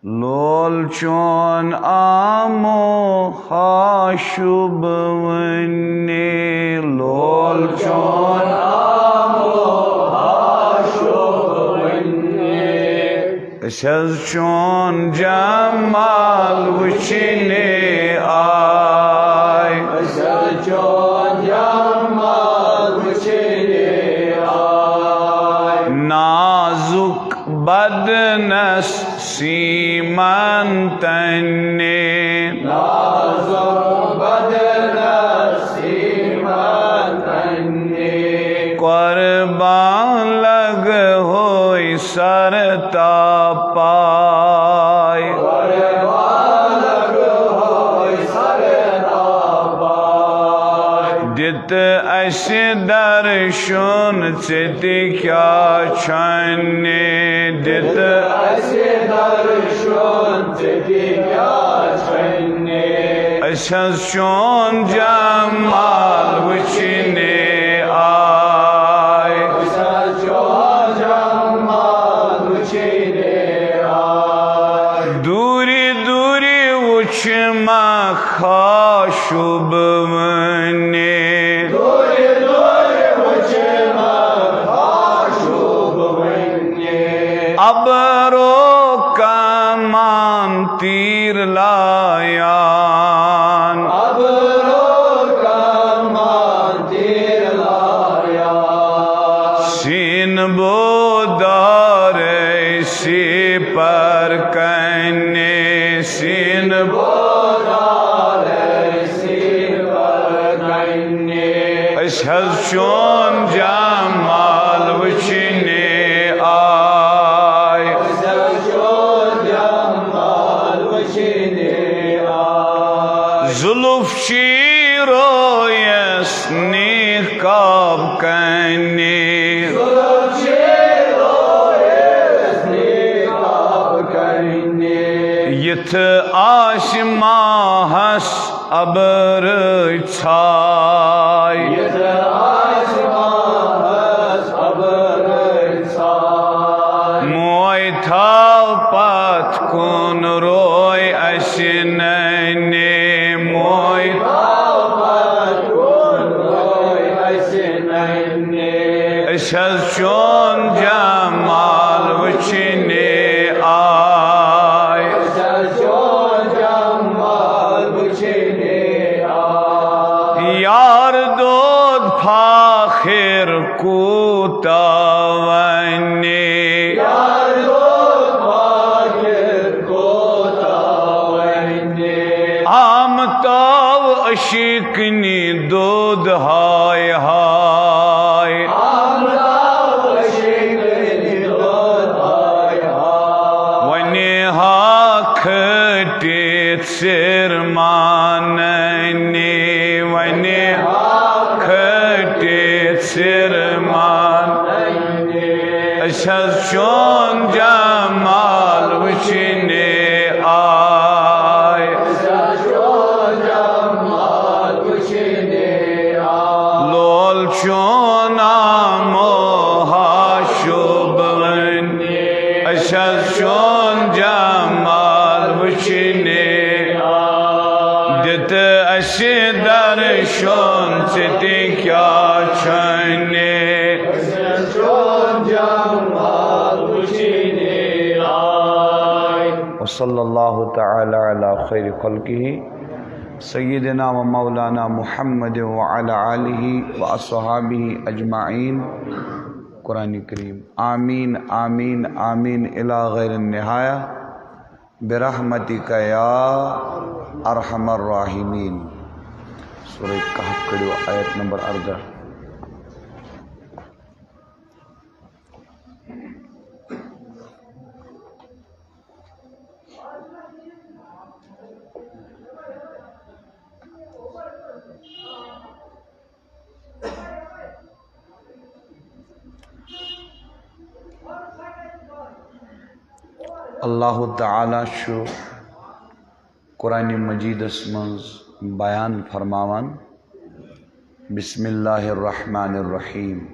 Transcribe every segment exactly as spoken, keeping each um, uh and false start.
لول چون آمو ہا شوبونی، لول چون آمو ہا شوبونی۔ أسۍ حظ چون جمال وٕچھنہِ آے۔ أسۍ حظ چون جمال وٕچھنہِ آے۔ نازُک بدنس سیمن تنہِ۔ نازُک بدنس سیمن تنہِ۔ قربان لگہوے سر تا پاے۔ قربان لگہوے سر تا پاے۔ دِتہٕ اَسہِ درشُن ژےٚ تہِ کیٛاہ چھَنہٕ، دِتہٕ اَسہِ درشُن ژےٚ تہِ کیٛاہ چھَنہٕ۔ أسۍ حظ چون جمال وٕچھنہِ آے۔ أسۍ حظ چون جمال وٕچھنہِ آے۔ دوٗرِ دوٗرِ وٕچھمکھ ہا شوبونی۔ دوٗرِ دوٗرِ وٕچھمکھ ہا شوبونی۔ ابرو کمان تیر لایان۔ ابرو کمان تیر لایان۔ سین بودارے سپر کنہِ، سین بودارے سپر کنہِ۔ أسۍ حظ چون جمال وٕچھنہِ آے۔ أسۍ حظ چون جمال وٕچھنہِ آے۔ زُلُف چھی رویس نقاب کنہِ۔ زُلُف چھی رویس نقاب کنہِ۔ یِتھ آسہِ ماہس ابرٕچ ژھاے۔ یِتھ آسہِ ماہس ابرٕچ ژھاے۔ موے تھاو پتھ کُن روے اسہِ ننہِ، موے تھاو پتھ کُن روے اسہِ ننہِ۔ أسۍ حظ چون جمال وٕچھنہِ آے۔ أسۍ حظ چون جمال وٕچھنہِ آے۔ یار دود فاخر کوٗتاہ وَنہِ۔ یار دود فاخر کوٗتاہ وَنہِ۔ آمتاو عشقنہِ دود ہاے ہاے۔ آمتاو عشقنہِ دود ہاے ہاے۔ وَنہِ ہا کھٹِتھ سِر ماننہِ، وَنہِ ہا کھٹِتھ سِر ماننہِ۔ أسۍ حظ چون جمال وٕچھنہِ آے۔ أسۍ حظ چون جمال وٕچھنہِ آے۔ لول چون آمو ہا شوبونی۔ أسۍ حظ چون جمال وٕچھنہِ آے۔ دِتہٕ اَسہِ درشُن ژےٚ تہِ کیٛاہ چھَنہٕ۔ أسۍ حظ چون جمال وٕچھنہِ آے۔ وصلی اللہ تعالی علی خیر خلقہ سیدنا و مولانا محمد وعلی آلہ و اصحابہ اجمعین۔ قرآن کریم۔ آمین، آمین، آمین الی غیر النہایہ، برحمتک یا ارحم الراحمین۔ سورہ کہف کٔڑِو آیت نمبر اردہ۔ اللہ تعالیٰ چھُ قرآن مجیدس منٛز بیان فرماوان، بسم اللہ الرحمن الرحیم،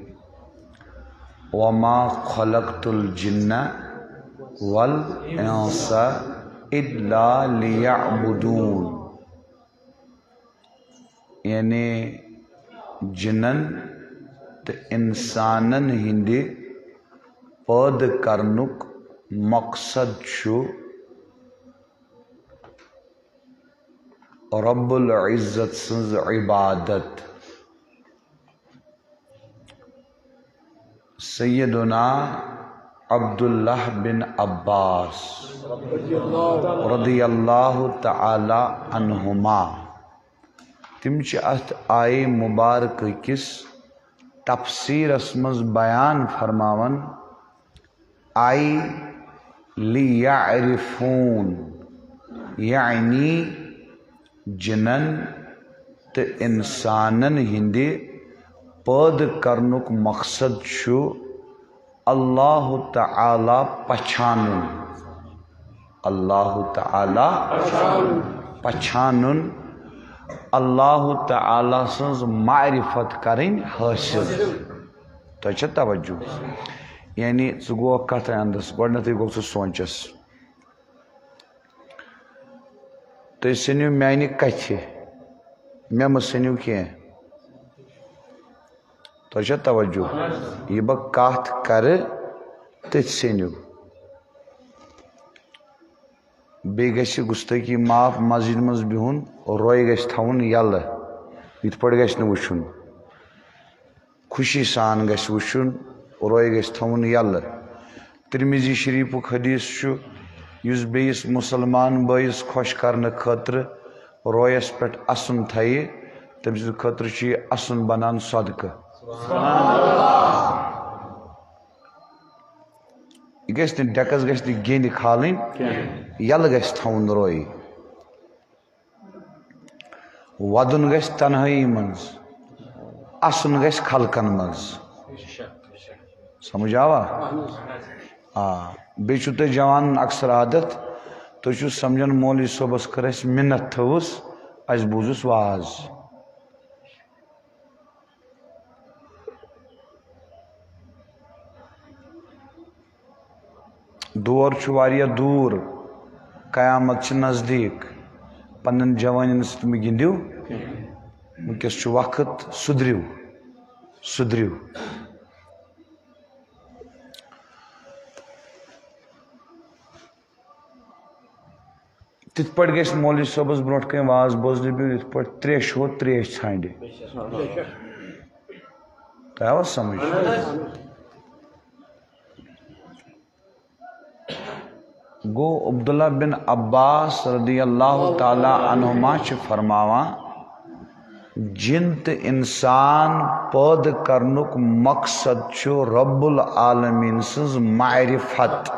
وما خلقت الجن والانس الا لیعبدون، یعنی جنن تہٕ انسانن ہٕنٛدِ پٲدٕ کرنُک مقصد چھُ رب العزت سٕنٛز عبادت۔ سیدنا عبداللہ بن عباس رضی اللہ تعالی عنہما، تِم چھِ اَتھ آیہِ مبارکہٕ کِس تفسیرس منٛز بیان فرماوان، آئی لیعرفون، یعنی جنن تہٕ انسانن ہٕنٛدِ پٲدٕ کرنُک مقصد چھُ اللہ تعالیٰ پچھانُن۔ اللہ تعالیٰ پچھانُن۔ اللہ تعالیٰ سٕنٛز معرفت کرٕنۍ حٲصِل۔ تۄہہِ چھا توجہ؟ یعنی ژٕ گوکھ کتھ اندس، گۄڈنیتھٕے گوٚو ژٕ سونٛچس۔ تُہۍ سٔنِو میانہِ کتھِ، مےٚ مہ سٔنِو کینٛہہ۔ تۄہہِ چھا توجہ؟ یہِ بہٕ کتھ کرٕ، تٔتھۍ سٔنِو۔ بیٚیہِ گژھِ گُستٲخی معاف، مسجد منٛز بِہُن، روے گژھِ تھاوُن یَلہٕ، یِتھ پٲٹھۍ گژھِ نہٕ وٕچھُن۔ خوشی سان گژھِ وٕچھُن، روے گژھِ تھاوُن یَلہٕ۔ ترمذی شریفُک حدیث چھُ، یُس بیٚیِس مُسلمان بٲیِس خۄش کرنہٕ خٲطرٕ رویَس پٮ۪ٹھ اَسُن تھایہِ، تٔمۍ سٕنٛدِ خٲطرٕ چھُ یہِ اَسُن بنان صدقہٕ۔ یہِ گژھِ نہٕ ڈٮ۪کَس گژھِ نہٕ گیٚنہِ کھالٕنۍ، یَلہٕ گژھِ تھاوُن روے۔ وَدُن گژھِ تنہٲیی منٛز، اَسُن گژھِ خلقن منٛز۔ سمجھ آوا؟ آ، بیٚیہِ چھُو تۄہہِ جوانن اکثر عادت، تُہۍ چھِو سمجھان مولوی صٲبس کٔر اَسہِ مِنت تھٲوٕس، اَسہِ بوٗزُس واز۔ دور چھُ واریاہ دوٗر، قیامت چھِ نزدیٖک۔ پننٮ۪ن جوانٮ۪ن سۭتۍ مہٕ گِنٛدِو، وٕنکٮ۪س چھُ وقت، سُدھرِو، سُدھرِو۔ تِتھ پٲٹھۍ گژھِ مولوی صٲبس برونٛٹھ کنہِ واز بوزنہٕ بیٚہُن، یِتھ پٲٹھۍ تریش ہو تریش ژھانڈِ۔ تۄہہِ آوا سمجھ؟ گوٚو، عبداللہ بن عباس رضی اللہ تعالیٰ عنہما چھِ فرماوان، جن تہٕ انسان پٲدٕ کرنُک مقصد چھُ رب العالمین سٕنٛز معرفت،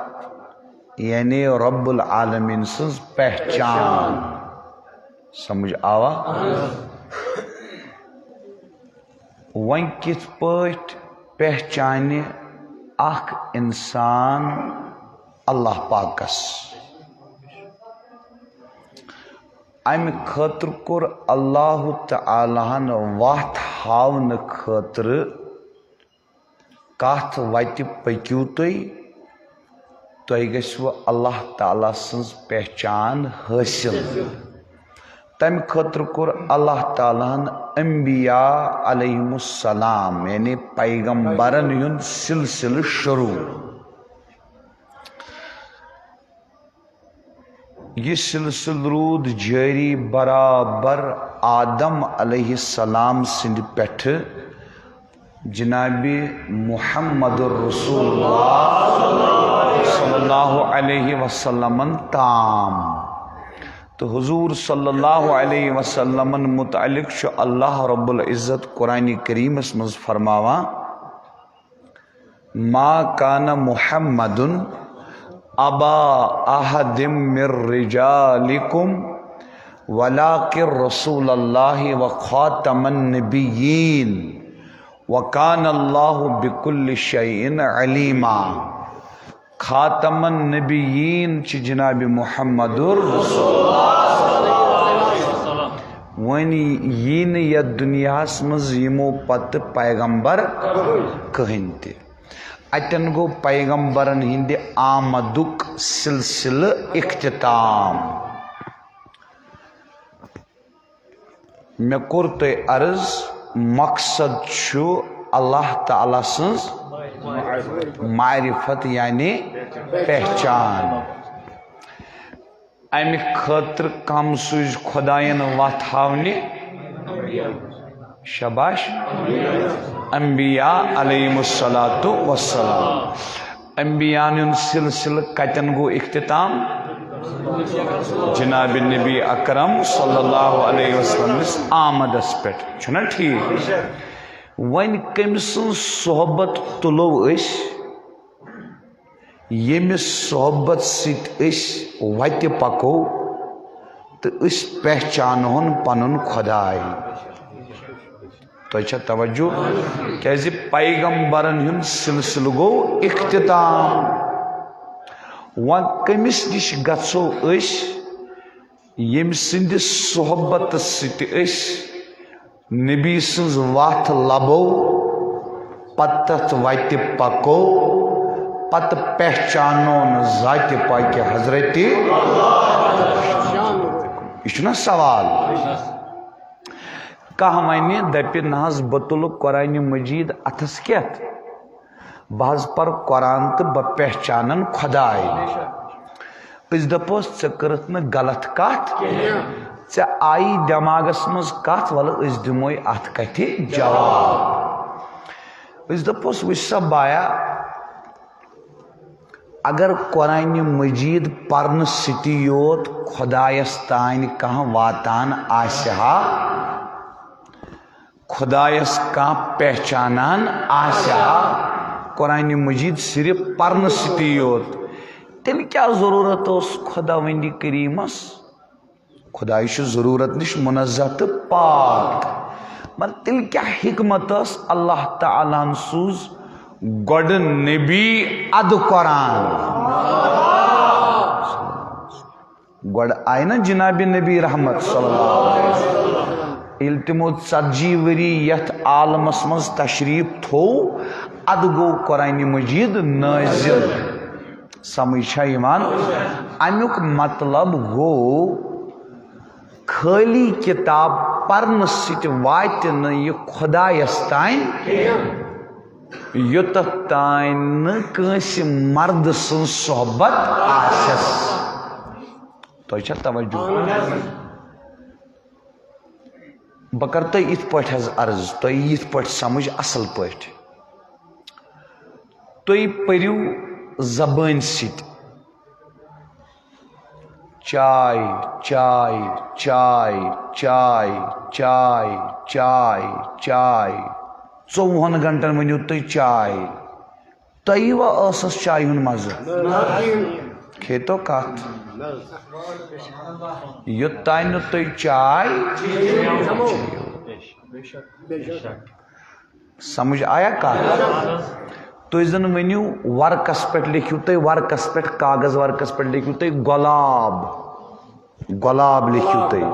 یعنی رب العالمین سٕنٛز پہچان۔ سمجھ آوا؟ وۄنۍ کِتھ پٲٹھۍ پہچانہِ اکھ انسان اللہ پاکس؟ امہِ خٲطرٕ کوٚر اللہ تعالیٰ ہن وتھ ہاونہٕ خٲطرٕ کتھ وتہِ پٔکِو تُہۍ، تۄہہِ گژھِوٕ اللہ تعالیٰ سٕنٛز پہچان حٲصِل۔ تمہِ خٲطرٕ کوٚر اللہ تعالیٰ ہن انبیاء علیہم السلام، یعنی پیغمبرن ہُنٛد سلسلہٕ شروع۔ یہِ سلسلہٕ روٗد جٲری برابر آدم علیہ السلام سٕنٛدِ پٮ۪ٹھٕ جناب محمد رسول اللہ صلی اللہ علیہ وسلمن تام۔ تہٕ حضور صلی اللہ علیہ وسلمن متعلق چھُ اللہ رب العزت قرآن کریمس منٛز فرماوان، ما کان محمد ابا احد من رجالکم ولکن رسول اللہ و خاتم النبیین وکان اللہ بکل شیء علیما۔ خاتم النبیین چھِ جناب محمد رسول اللہ۔ وۄنۍ یی نہٕ یتھ دُنیاہس منٛز یِمو پتہٕ پیغمبر کٕہٕنۍ تہِ۔ اتٮ۪ن گوٚو پیغمبرن ہٕنٛدِ آمدُک سلسلہٕ اختتام۔ مےٚ کوٚر تۄہہِ عرض، مقصد چھُ اللہ تعالیٰ سٕنٛز معرفت، یعنی پہچان۔ امہِ خٲطرٕ کم سوٗزۍ خۄداین وتھ ہاونہِ؟ شاباش۔ انبیاء علیہم الصلوۃ والسلام۔ انبیاءن ہُنٛد سلسلہٕ کتٮ۪ن گوٚو اختتام؟ جناب نبی اکرم صلی اللہ علیہ وسلمس آمدس پٮ۪ٹھ۔ چھُنہ ٹھیٖک؟ وۄنۍ کٔمۍ سٕنٛز صحبت تُلو أسۍ؟ ییٚمِس صحبت سۭتۍ أسۍ وتہِ پکو تہٕ أسۍ پہچانہون پنُن خۄداے۔ تۄہہِ چھا توجہ؟ کیازِ پیغمبرن ہُنٛد سلسلہٕ گوٚو اختتام۔ وۄنۍ کٔمِس نِش گژھو أسۍ، ییٚمہِ سٕنٛدِ صحبتس سۭتۍ أسۍ نبی سٕنٛز وتھ لبو، پتہٕ تتھ وتہِ پکو، پتہٕ پہچانون ذاتِ پاکہِ حضرت؟ یہِ چھُنہ سوال؟ کانٛہہ ونہِ، دپہِ، نہ حظ، بہٕ تُلہٕ قرآنِ مجیٖد اتھس کٮ۪تھ، بہٕ حظ پرٕ قرآن تہٕ بہٕ پہچانن خۄداے۔ أسۍ دپوس، ژےٚ کٔرٕتھ نہٕ غلط کتھ کینٛہہ۔ ژےٚ آیی دٮ۪ماغس منٛز کتھ، ولہٕ أسۍ دِموے اتھ کتھِ جواب۔ أسۍ دپوس، وٕچھ سا بایا، اگر قرآنِ مجیٖد پرنہٕ سۭتی یوت خۄدایس تانۍ کانٛہہ واتان آسہِ ہا، خۄدایس کانٛہہ پہچانان آسہِ ہا، قرآنِ مجیٖد صرف پرنہٕ سۭتی یوت، تیٚلہِ کیٛاہ ضروٗرت اوس خۄداوندِ کریٖمس؟ خۄداے چھُ ضروٗرت نِش منزہ تہٕ پاک۔ مگر تیٚلہِ کیٛاہ حکمت ٲس؟ اللہ تعالیٰ ہن سوٗز گۄڈٕ نبی، ادٕ قرآن۔ گۄڈٕ آیہِ نہ جناب نبی رحمت صلی اللہ علیہ وسلم۔ ییٚلہِ تِمو ژتجی ؤری یتھ عالمس منٛز تشریف تھوو، ادٕ گوٚو قرآنِ مجیٖد نٲزِل۔ سمجھ چھا یِوان؟ امیُک مطلب گوٚو، خٲلی کِتاب پرنہٕ سۭتۍ واتہِ نہٕ یہِ خۄدایس تام، یوٚتتھ تام نہٕ کٲنٛسہِ مردٕ سٕنٛز صحبت آسٮ۪س۔ تۄہہِ چھا توجہ؟ بہٕ کرٕ تۄہہِ یِتھ پٲٹھۍ حظ عرض، تۄہہِ یِتھ پٲٹھۍ سمجھ اصل پٲٹھۍ۔ تُہۍ پٔرِو زبٲنۍ سۭتۍ۔ چاے، چاے، چاے، چاے، چاے، چاے، چاے۔ ژوٚوُہن گھنٹن ؤنِو تُہۍ چاے۔ تۄہہِ ییٖوا ٲسس چایہِ ہُنٛد مزٕ؟ کھیٚتو کتھ۔ یوٚتام نہٕ تُہۍ چاے چیٚیِو۔ سمجھ آیا کتھ؟ تُہۍ زن ؤنِو، ورقس پٮ۪ٹھ لیکھِو تُہۍ، ورقس پٮ۪ٹھ، کاغذ ورقس پٮ۪ٹھ لیکھِو تُہۍ گۄلاب۔ گۄلاب لیکھِو تُہۍ۔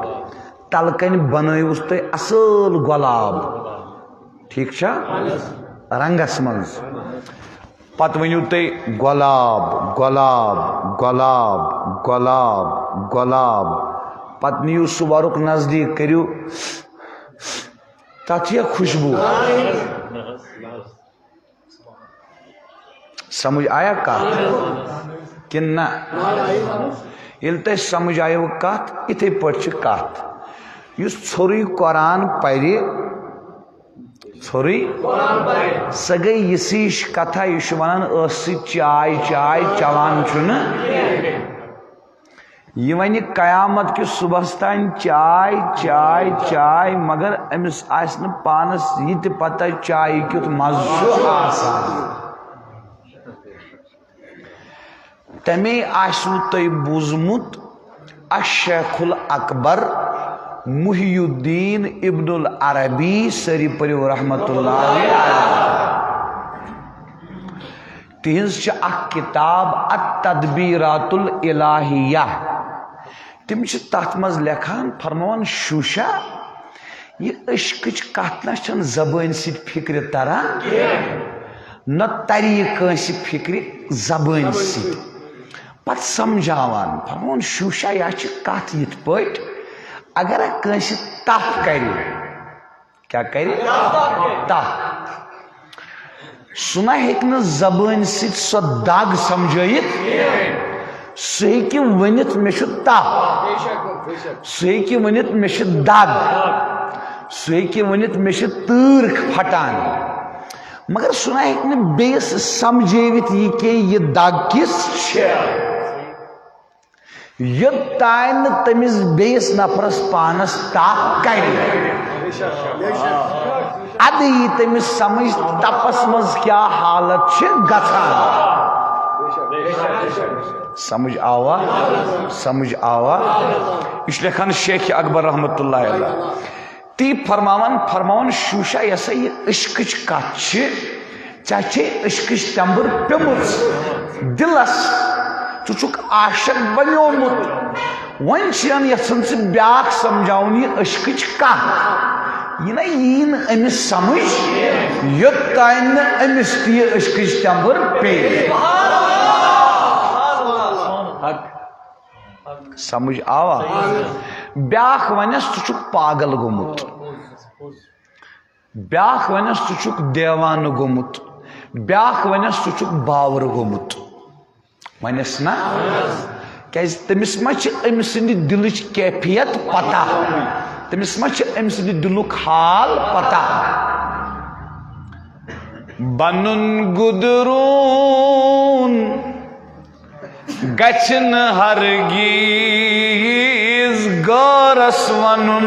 تلہٕ کنہِ بنٲیوُس تُہۍ اصل گۄلاب۔ ٹھیک چھا؟ رنگس منٛز۔ پتہٕ ؤنِو تُہۍ گۄلاب، گۄلاب، گۄلاب، گۄلاب، گۄلاب۔ پتہٕ نِیِو سُہ ورُق نزدیٖک، کٔرِو تتھ چھِ خوشبو۔ سمجھ آیا کتھ؟ کِنہٕ نہ؟ ییٚلہِ تۄہہِ سمجھ آیو کتھ، یِتھے پٲٹھۍ چھِ کتھ۔ یُس ژھوٚرُے قرآن پرِ، ژھوٚرُے، سۄ گٔے یِژھ ہِش کتھا، یہِ چھُ ونان، ٲسہٕ سۭتۍ چاے چاے چٮ۪وان چھُنہٕ۔ یہِ وَنہِ قیامت کِس صُبحس تام چاے، چاے، چاے، مگر أمِس آسہِ نہٕ پانس یہِ تہِ پتہ چایہِ کیُتھ مزٕ چھُ آسان۔ تَمے آسِوٕ تۄہہِ بوٗزمُت الشیخ الاکبر محی الدین ابن العربی، سٲری پٔرِو رحمتہ اللہ علیہ۔ تِہنٛز چھِ اکھ کِتاب التدبیرات الالہیہ۔ تِم چھِ تتھ منٛز لیکھان، فرماوان، شوٗشا، یہِ عشقٕچ کتھ نہ چھنہٕ زبٲنۍ سۭتۍ فکرِ تران کینٛہہ، نہ تَری کٲنٛسہِ فِکرِ زبٲنۍ سۭتۍ۔ پتہٕ سمجھاوان، فرماوان، شوٗشا یا چھِ کتھ یِتھ پٲٹھۍ، اگر کٲنٛسہِ تپھ کرِ، کیٛاہ کرِ؟ تپھ۔ سُہ نہ ہیٚکہِ نہٕ زبٲنۍ سۭتۍ سۄ دگ سمجھٲیِتھ۔ سُہ ہیٚکہِ ؤنِتھ، "مےٚ چھُ تپھ۔" سُہ ہیٚکہِ ؤنِتھ، "مےٚ چھِ دگ۔" سُہ ہیٚکہِ ؤنِتھ، "مےٚ چھِ تۭر پھٹان۔" مگر سُہ نہ ہیٚکہِ نہٕ بیٚیِس سمجھٲوِتھ یہِ کینٛہہ، یہِ دگ کِژھ چھےٚ۔ یوٚتام نہٕ تٔمِس بیٚیِس نفرس پانس تپھ کرِ، ادٕ یی تٔمِس سمجھ تپس منٛز کیٛاہ حالت چھِ گژھان۔ سمجھ آوا؟ سمجھ آوا؟ یہِ چھُ لیکھان شیخ اکبر رحمتہ اللہ علیہ۔ تی فرماوان، فرماوان، "شوٗشا، یۄس سا یہِ عشقٕچ کتھ چھِ، ژےٚ چھے عشقٕچ تٮ۪مبٕر پیٚمٕژ دِلس، ژٕ چھُکھ عاشق بنیومُت، وۄنۍ چھِنہٕ یژھان ژٕ بیٛاکھ سمجھاوُن یہِ عشقٕچ کتھ۔ یہِ نہ یی نہٕ أمِس سمجھ، یوٚتام نہٕ أمِس تہِ یہِ عشقٕچ تٮ۪مبٕر پیٚیہِ۔" سمجھ آوا؟ بیٛاکھ ونٮ۪س، "ژٕ چھُکھ پاگل گوٚمُت۔" بیٛاکھ ونٮ۪س، "ژٕ چھُکھ دیوانہٕ گوٚمُت۔" بیٛاکھ ونٮ۪س، "ژٕ چھُکھ باور گوٚمُت۔" ونٮ۪س نا؟ کیٛازِ تٔمِس ما چھِ أمۍ سٕنٛدِ دِلٕچ کیفیت پتہ؟ تٔمِس ما چھِ أمۍ سٕنٛدِ دِلُک حال پتہ؟ بنُن گُدرون گژھِ نہٕ ہرگیز غٲرس ونُن۔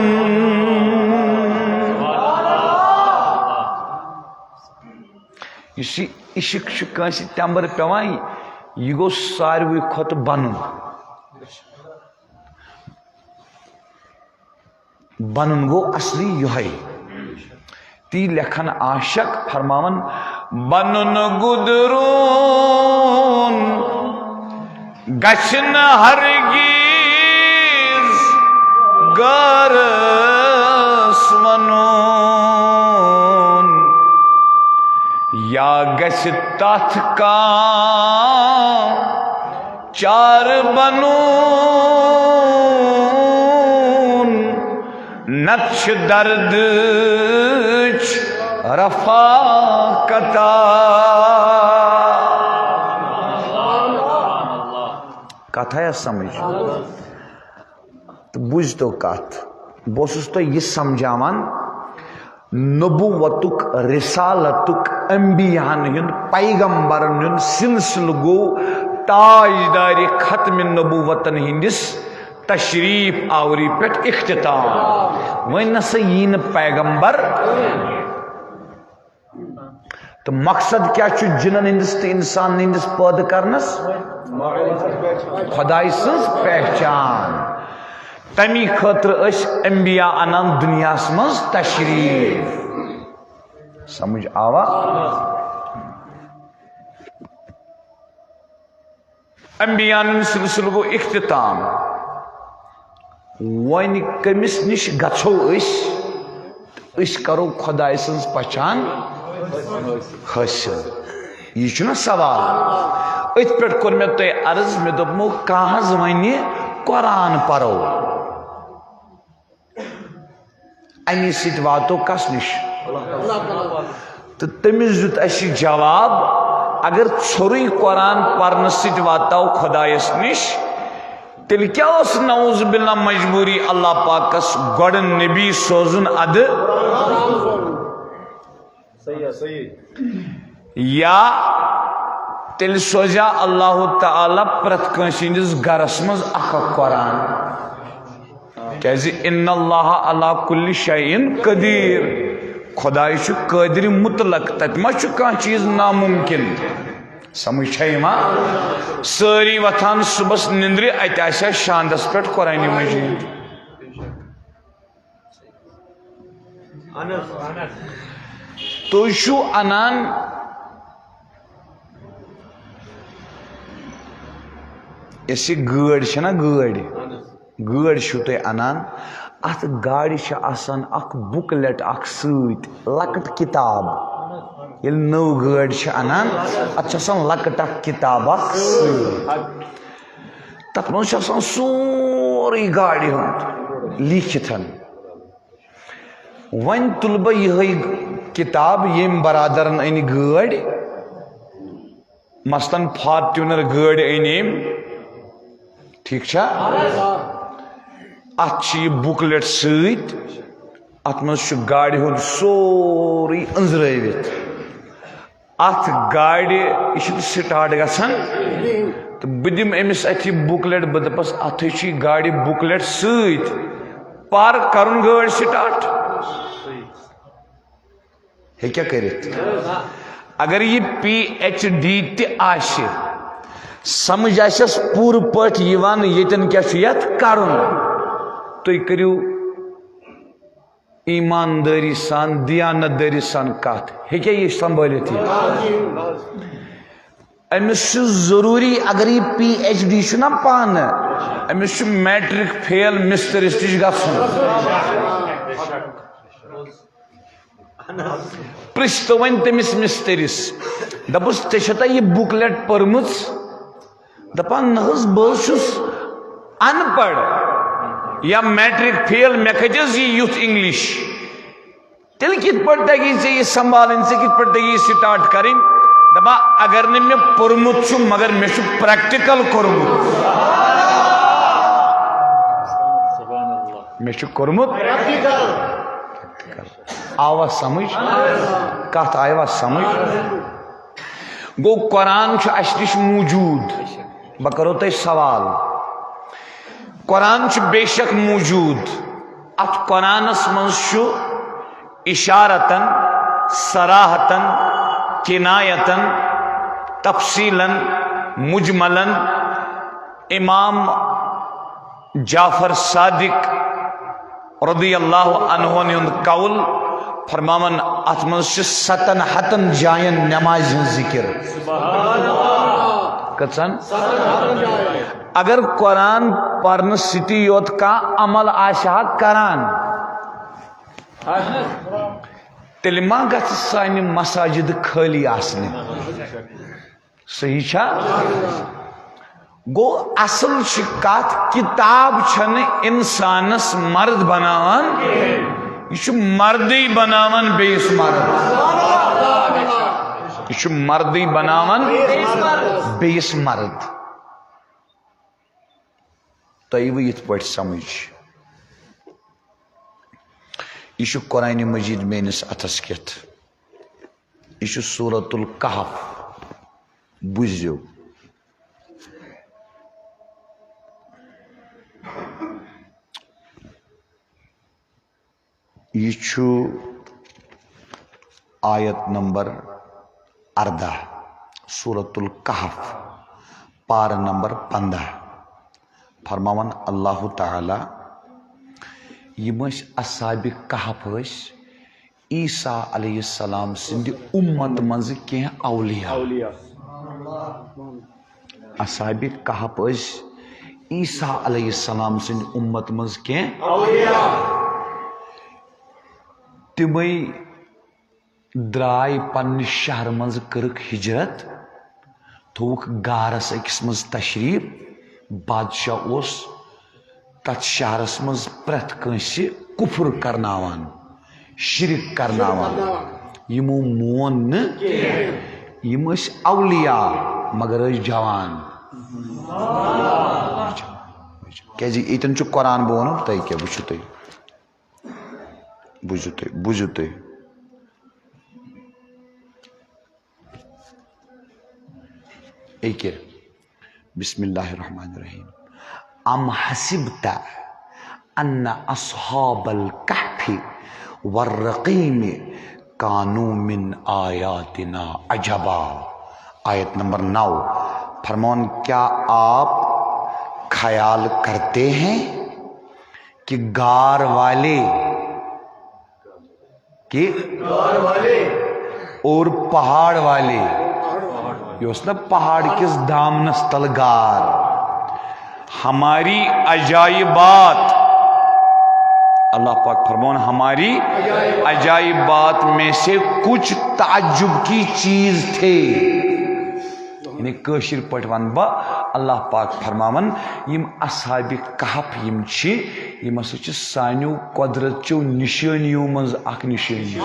یُس یہِ عشق چھُ کٲنٛسہِ تٮ۪مبر پٮ۪وان، یہِ گوٚو ساروٕے کھۄتہٕ بنُن۔ بنُن گوٚو اصلی یِہوٚے۔ تی لیکھن عاشق فرماوان، بنُن گُدرون گژھِ نہٕ ہرگیز غٲرس ونُن، یا گژھِ تتھ کانٛہہ چار بنُن، نتہٕ چھِ دردٕچ رفاقتا۔ کتھ آیا سمجھ؟ تہٕ بوٗزتو کتھ، بہٕ اوسُس تۄہہِ یہِ سمجھاوان، نبوتُک، رسالتُک، انبیاہن ہُنٛد، پیغمبرن ہُنٛد سلسلہٕ گوٚو تاجدارِ ختم نبوتن ہٕنٛدِس تشریف آوری پٮ۪ٹھ اختتام۔ وۄنۍ نسا یی نہٕ پیغمبر۔ تہٕ مقصد کیٛاہ چھُ جِنن ہٕنٛدِس تہٕ اِنسان ہٕنٛدِس پٲدٕ کرنس؟ خۄداے سٕنٛز پہچان۔ تَمی خٲطرٕ ٲسۍ انبیاء اَنان دُنیاہَس منٛز تشریٖف۔ سمجھ آوا؟ انبیاء ہُنٛد سلسلہٕ گوٚو اختتام۔ وۄنۍ کٔمِس نِش گژھو أسۍ؟ أسۍ کرو خۄداے سٕنٛز پہچان حٲصِل۔ یہِ چھُنہ سوال؟ أتھۍ پٮ۪ٹھ کوٚر مےٚ تۄہہِ عرض، مےٚ دوٚپمو، کانٛہہ حظ وَنہِ، قرآن پرو۔ اَمی سۭتۍ واتو کس نِش؟ تہٕ تٔمِس دیُت اَسہِ جواب، اگر ژھوٚرُے قرآن پرنہٕ سۭتۍ واتاو خۄدایس نِش، تیٚلہِ کیٛاہ اوس نعوذ باللہ مجبوٗری اللہ پاکس گۄڈٕ نبی سوزُن ادٕ؟ یا تیٚلہِ سوزیا اللہ تعالیٰ پرٛٮ۪تھ کٲنٛسہِ ہٕنٛدِس گرس منٛز اکھ اکھ قرآن؟ کیٛازِ ان اللہ علی کل شیء قدیر، خۄداے چھُ قٲدرِ مطلق، تتہِ ما چھُ کانٛہہ چیٖز نامُمکِن؟ سمجھ چھا یِوان؟ سٲری وۄتھان صُبحس نِندرِ، اتہِ آسہِ ہا شاندس پٮ۪ٹھ قرآنِ مجیٖد۔ تُہۍ چھِو اَنان، یۄس یہِ گٲڑۍ چھےٚ نا، گٲڑۍ، گٲڑۍ چھِو تُہۍ اَنان، اَتھ گاڑِ چھِ آسان اَکھ بُکلٮ۪ٹ اَکھ سۭتۍ، لۄکٕٹ کِتاب۔ ییٚلہِ نٔو گٲڑۍ چھِ اَنان، اَتھ چھِ آسان لۄکٕٹ اَکھ کِتاب اَکھ سۭتۍ۔ تَتھ منٛز چھُ آسان سورُے گاڑِ ہُنٛد لیٖکھِتھ۔ وۄنۍ تُلہٕ بہٕ یِہوٚے کِتاب، ییٚمۍ برادرَن أنۍ گٲڑۍ، مثلاً فارچوٗنر گٲڑۍ أنۍ أمۍ، ٹھیٖک چھا؟ اَتھ چھِ یہِ بُکلٮ۪ٹ سۭتۍ، اَتھ منٛز چھُ گاڑِ ہُنٛد سورُے أنٛزرٲوِتھ۔ اَتھ گاڑِ، یہِ چھُنہٕ سٹارٹ گژھان، تہٕ بہٕ دِمہٕ أمِس اَتھِ یہِ بُکلٮ۪ٹ، بہٕ دَپَس، اَتھٕے چھُ یہِ گاڑِ بُکلٮ۪ٹ سۭتۍ، پَر کَرُن گٲڑۍ سٹارٹ۔ ہیٚکیٛاہ کٔرِتھ؟ اگر یہِ پی ایچ ڈی تہِ آسہِ، سمجھ آسٮ۪س پوٗرٕ پٲٹھۍ یِوان، ییٚتٮ۪ن کیٛاہ چھُ یَتھ کَرُن، تُہۍ کٔرِو ایٖماندٲری سان، دیانت دٲری سان کَتھ، ہیٚکیٛاہ یہِ سنبھٲلِتھ یہِ؟ أمِس چھُ ضروٗری، اگر یہِ پی ایچ ڈی چھُ نا پانہٕ، أمِس چھُ میٹرک فیل مِسترِس نِش گژھُن۔ پرٛژھ تو وۄنۍ تٔمِس مِسترِس، دَپُس، "ژےٚ چھےٚ تۄہہِ یہِ بُکلٮ۪ٹ پٔرمٕژ؟" دَپان، "نہ حظ، بہٕ حظ چھُس اَن پَڑھ یا میٹرک فیل، مےٚ کَتہِ حظ یہِ یُتھ اِنگلِش؟" تیٚلہِ کِتھ پٲٹھۍ تَگی ژےٚ یہِ سنبھالٕنۍ؟ ژےٚ کِتھ پٲٹھۍ تَگی یہِ سٹارٹ کَرٕنۍ؟ دَپان، اگر نہٕ مےٚ پوٚرمُت چھُ، مگر مےٚ چھُ پریکٹیکل کوٚرمُت۔ مےٚ چھُ کوٚرمُت۔ آوا سمجھ؟ کَتھ آیوا سمجھ؟ گوٚو، قرآن چھُ اَسہِ نِش موٗجوٗد۔ بہٕ کَرو تۄہہِ سوال۔ قرآن چھُ بے شک موٗجوٗد۔ اَتھ قرآنَس منٛز چھُ اِشارتاً، صراحتاً، کنایتاً، تفصیلاً، مجملاً۔ امام جعفر صادق رضی اللہ عنہ ہُنٛد قول فرماوان، اَتھ منٛز چھِ ستن ہتن جاین نمازِ ہٕنٛز ذِکِر۔ کٔژن؟ اگر قرآن پرنہٕ سۭتی یوت کانٛہہ عمل آسہِ ہا کران، تیٚلہِ ما گژھِ سانہِ مساجد خٲلی آسنہِ؟ صحیح چھا؟ گوٚو، اصل چھِ کتھ، کتاب چھنہٕ انسانس مرد بناوان، یہِ چھُ مردٕے بناوان بیٚیِس مرد۔ یہِ چھُ مردٕے بناوان بیٚیِس مرد۔ تۄہہِ یِیوٕ یِتھ پٲٹھۍ سمجھ؟ یہِ چھُ قرآنِ مجیٖد میٲنِس اَتھس کٮ۪تھ۔ یہِ چھُ سورۃ الکہف۔ بوٗزِو۔ یہِ چھُ آیت نمبر اردہ، سورۃ الکہف، پارہ نمبر پندہ۔ فرماوان اللہ تعالیٰ، یِم ٲسۍ اصحاب کہف ٲسۍ، عیسیٰ علیہ السلام سٕنٛدِ اُمت منٛز کینٛہہ اولیاء۔ اولیاء۔ اصحاب کہف ٲسۍ عیسیٰ علیہ السلام سٕنٛدِ اُمت منٛز کینٛہہ۔ اولیاء۔ تِمے درٛاے پننہِ شہرٕ منٛز، کٔرٕکھ ہجرت، تھووُکھ غارس أکِس منٛز تشریٖف۔ بادشاہ اوس تتھ شہرس منٛز پرٛٮ۪تھ کٲنٛسہِ کُفر کرناوان، شرک کرناوان۔ یِمو مون نہٕ۔ یِم ٲسۍ اولیاء، مگر ٲسۍ جوان۔ کیازِ ییٚتٮ۪ن چھُ قرآن، بہٕ وَنو تۄہہِ کیٛاہ، وٕچھِو تُہۍ۔ بوٗزِو تُہۍ، بوٗزِو تُہۍ۔ أکہِ، بسم اللہ الرحمن الرحیم۔ ام حسبت ان اصحاب الکہف والرقیم کانوا من آیاتنا عجبا۔ آیت نمبر نو۔ فرمان، کیا آپ خیال کرتے ہیں کہ غار والے، کہ اور پہاڑ والے، یہِ اوس نہ پہاڑ کِس دامنس تل غار، ہماری عجائبات، اللہ پاک فرماؤن، ہماری عجائب بات میں سے کچھ تعجب کی چیز تھے۔ یعنی کٲشِر پٲٹھۍ وَنہٕ بہٕ، اللہ پاک فرماوان، یِم اصحاب کہف یِم چھِ، یِم ہسا چھِ سانیو قۄدرت چیو نِشٲنیو منٛز اکھ نِشٲنی۔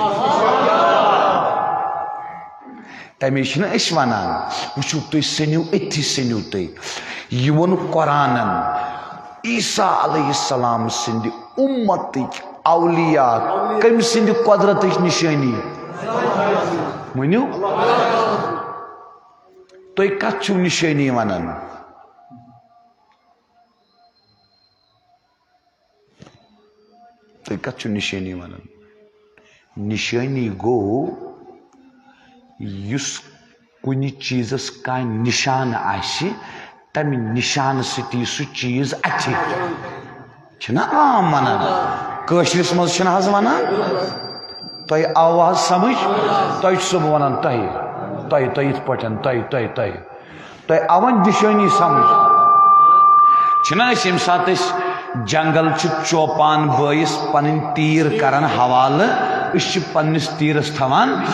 تَمے چھِنہٕ أسۍ وَنان، وٕچھِو تُہۍ سٔنِو، أتھی سٔنِو تُہۍ۔ یہِ ووٚن قرآنن عیسیٰ علیہ السلام سٕنٛدِ اُمتٕکۍ اولیاء کٔمۍ سٕنٛدِ قۄدرتٕچ نِشٲنی؟ ؤنِو، تُہۍ کَتھ چھِو نِشٲنی وَنان؟ تُہۍ کَتھ چھِو نِشٲنی وَنان؟ نِشٲنی گوٚو، یُس کُنہِ چیٖزَس کانٛہہ نِشانہٕ آسہِ، تَمہِ نِشانہٕ سۭتۍ یی سُہ چیٖز اَتھِ۔ چھِنہ عام وَنان؟ کٲشرِس منٛز چھِنہٕ حظ وَنان؟ تۄہہِ آوٕ حظ سَمٕجھ؟ تۄہہِ چھُسو بہٕ وَنان، تۄہہِ، تۄہہِ، تۄہہِ یِتھ پٲٹھۍ، تۄہہِ، تۄہہِ، تۄہہِ۔ تۄہہِ آوٕ وۄنۍ نِشٲنی سمجھ؟ چھِنہ أسۍ ییٚمہِ ساتہٕ أسۍ جنگل چھِ چوپان بٲیِس پنٕنۍ تیٖر کران حوالہٕ، أسۍ چھِ پننِس تیٖرس تھاوان۔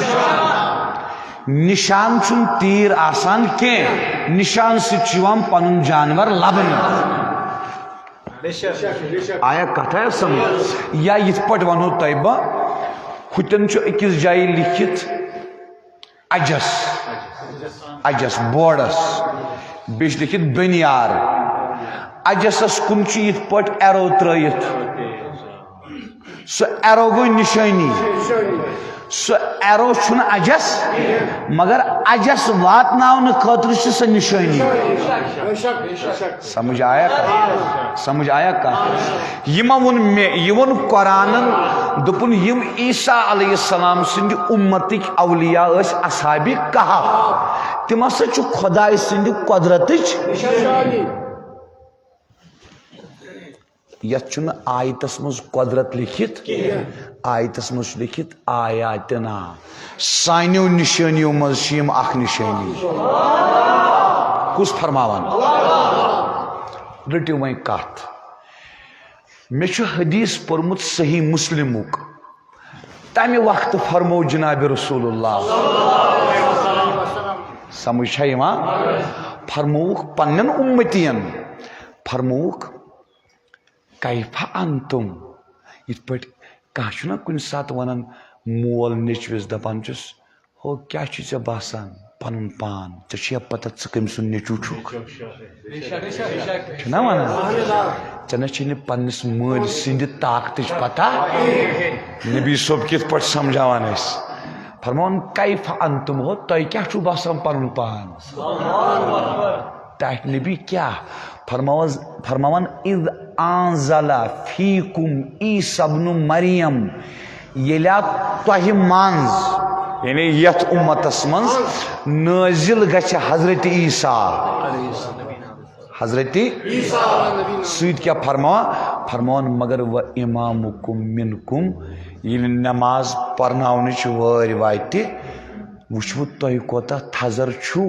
نِشان چھُنہٕ تیٖر آسان کینٛہہ، نِشان سۭتۍ چھُ یِوان پنُن جانور لبنہٕ۔ آیا کتھ آیا سمجھ؟ یا یِتھ پٲٹھۍ ونہو تۄہہِ بہٕ، ہُتٮ۪ن چھُ أکِس جایہِ لیکھِتھ اجس، اجس بورڈس، بیٚیہِ چھُ لیکھِتھ بٔنیار۔ اجسس کُن چھُ یِتھ پٲٹھۍ ایرو ترٲیِتھ۔ سُہ ایرو گوٚو نِشٲنی۔ سُہ ایرو چھُنہٕ اجس، مگر اجس واتناونہٕ خٲطرٕ چھِ سۄ نِشٲنی۔ سمجھ آیا کتھ؟ سمجھ آیا کتھ؟ یہِ ما ووٚن مےٚ، یہِ ووٚن قرآنن، دوٚپُن، یِم عیسیٰ علیہ السلام سٕنٛدِ اُمتٕکۍ اولیاء ٲسۍ اصحابِ کہف، تِم ہسا چھِ خۄداے سٕنٛدِ قۄدرتٕچ۔ یتھ چھُنہٕ آیتس منٛز قۄدرت لیکھِتھ، آیتس منٛز چھُ لیکھِتھ آیاتنا، سانیو نِشٲنیو منٛز چھِ یِم اکھ نِشٲنی۔ کُس فرماوان؟ رٔٹِو وۄنۍ کتھ۔ مےٚ چھُ حدیث پوٚرمُت صحیح مسلمُک۔ تمہِ وقتہٕ فرموو جناب رسول اللہ، سمجھ چھا یِوان؟ فرمووُکھ پننٮ۪ن اُمتین، فرمووُکھ، کیف انتم؟ یِتھ پٲٹھۍ کانٛہہ چھُنہ کُنہِ ساتہٕ ونان، مول نیٚچوِس دپان چھُس، ہو، کیٛاہ چھُ ژےٚ باسان پنُن پان؟ ژےٚ چھُیا پتہ ژٕ کٔمۍ سُنٛد نیٚچوٗ چھُکھ؟ چھُنہ ونان؟ ژےٚ نہ چھے نہٕ پننِس مٲلۍ سٕنٛدِ طاقتٕچ پتہ؟ نبی صٲب کِتھ پٲٹھۍ سمجھاوان اَسہِ؟ فرماوان، کیف انتم ہو، تۄہہِ کیٛاہ چھُو باسان پنُن پان؟ ٹاٹھۍ نبی کیٛاہ فرماوان؟ فرماوان، اذ انزل فیکم عیسی ابن مریم، ییٚلہِ آو تۄہہِ منٛز، یعنی یتھ اُمتس منٛز، نٲزِل گژھِ حضرت عیسیٰ۔ حضرت سۭتۍ کیٛاہ فرماوان؟ فرماوان، مگر و امامکم منکم، ییٚلہِ نماز پرناونٕچ وٲرۍ واتہِ، وٕچھوٕ تۄہہِ کوتاہ تھزر چھُو۔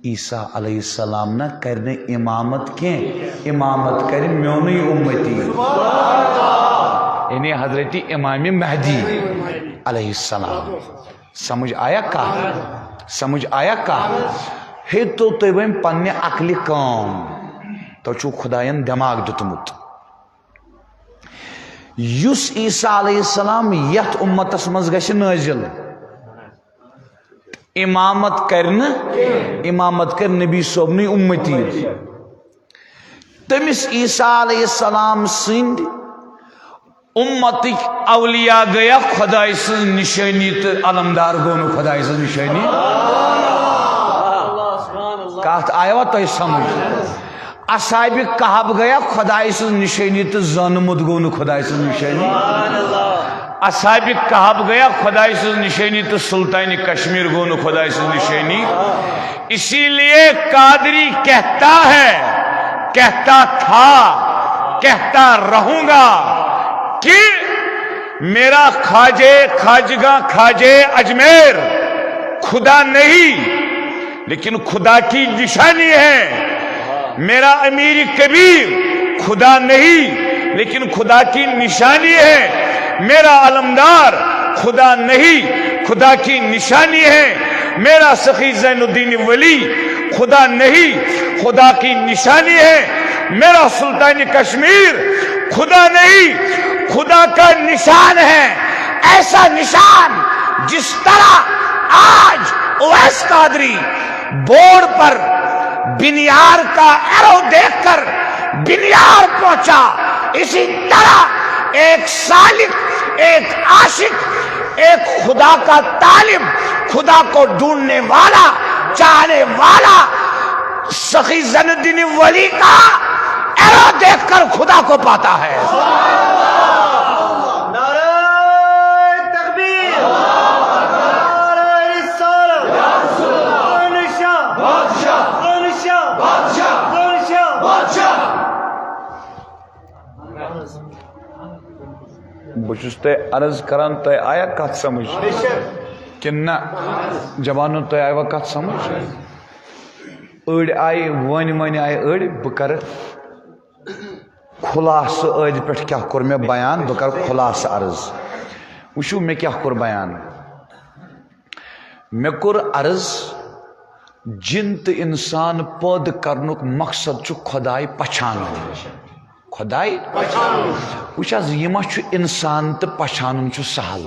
عیسیٰ علیہ السلام نہ کرِ نہٕ امامت کینٛہہ، امامت کرِ میونُے اُمتی، یعنی حضرت امام مہدی علیہ السلام۔ سمجھ آیا کتھ؟ سمجھ آیا کتھ؟ ہے تو تُہۍ وۄنۍ پننہِ عقلہِ کٲم، تۄہہِ چھُو خداین دٮ۪ماغ دیُتمُت۔ یُس عیسیٰ علیہ السلام یتھ اُمتس منٛز گژھِ نٲزِل، امامت کرِ نہٕ، امامت کرِ نبی صٲبنٕے اُمتی۔ تٔمِس عیسیٰ علیہ السلام سٕنٛدۍ اُمتٕکۍ اولیاء گٔیا خۄداے سٕنٛز نِشٲنی تہٕ علمدار گوٚو نہٕ خۄداے سٕنٛز نِشٲنی۔ کتھ آیوا تۄہہِ سمجھ؟ اصحاب کہف گٔیا خۄداے سٕنٛز نِشٲنی تہٕ زانمُت گوٚو نہٕ خۄداے سٕنٛز نِشٲنی۔ اصحاب کہف گٔیا خۄداے سٕنٛز نِشٲنی تہٕ سلطان کشمیر گوٚو نہٕ خۄداے سٕنٛز نِشٲنی۔ اسی لیے قادری کہتا ہے، کہتا تھا، کہتا رہوں گا کہ میرا خواجے، خواجگاں خواجے اجمیر خدا نہیں، لیکن خدا کی نشانی ہے۔ میرا امیر کبیر خدا نہیں، لیکن خدا کی نشانی ہے میرا علمدار، خدا نہیں، خدا کی نشانی ہے میرا سخی زین الدین ولی، خدا نہیں، خدا کی نشانی ہے میرا سلطان کشمیر، خدا نہیں، خدا کا نشان ہے، ایسا نشان جس طرح آج اویس قادری بورڈ پر بنیار کا ایرو دیکھ کر بنیار پہنچا، اسی طرح ایک سالک، ایک عاشق، ایک خدا کا طالب، خدا کو ڈھونڈنے والا، چاہنے والا سخی زین الدین ولی کا ایرو دیکھ کر خدا کو پاتا ہے۔ نعرہ تکبیر، نعرہ رسالت، خانشاہ، خانشاہ، خانشاہ۔ بہٕ چھُس تۄہہِ عرض کران، تۄہہِ آیا کتھ سمجھ؟ کِنہٕ نہ؟ جوانو، تۄہہِ آیوا کتھ سمجھ؟ أڑۍ آیہِ، وۄنۍ وۄنۍ آیہِ أڑۍ، بہٕ کرٕ خلاصہٕ، أدۍ پٮ۪ٹھ کیٛاہ کوٚر مےٚ بیان، بہٕ کرٕ خلاصہٕ عرض۔ وٕچھِو، مےٚ کیٛاہ کوٚر بیان۔ مےٚ کوٚر عرض، جِن تہٕ اِنسان پٲدٕ کرنُک مقصد چھُ خۄداے پہچانُن۔ خۄداے؟ وٕچھ حظ، یہِ ما چھُ اِنسان تہٕ پہچانُن چھُ سہل؟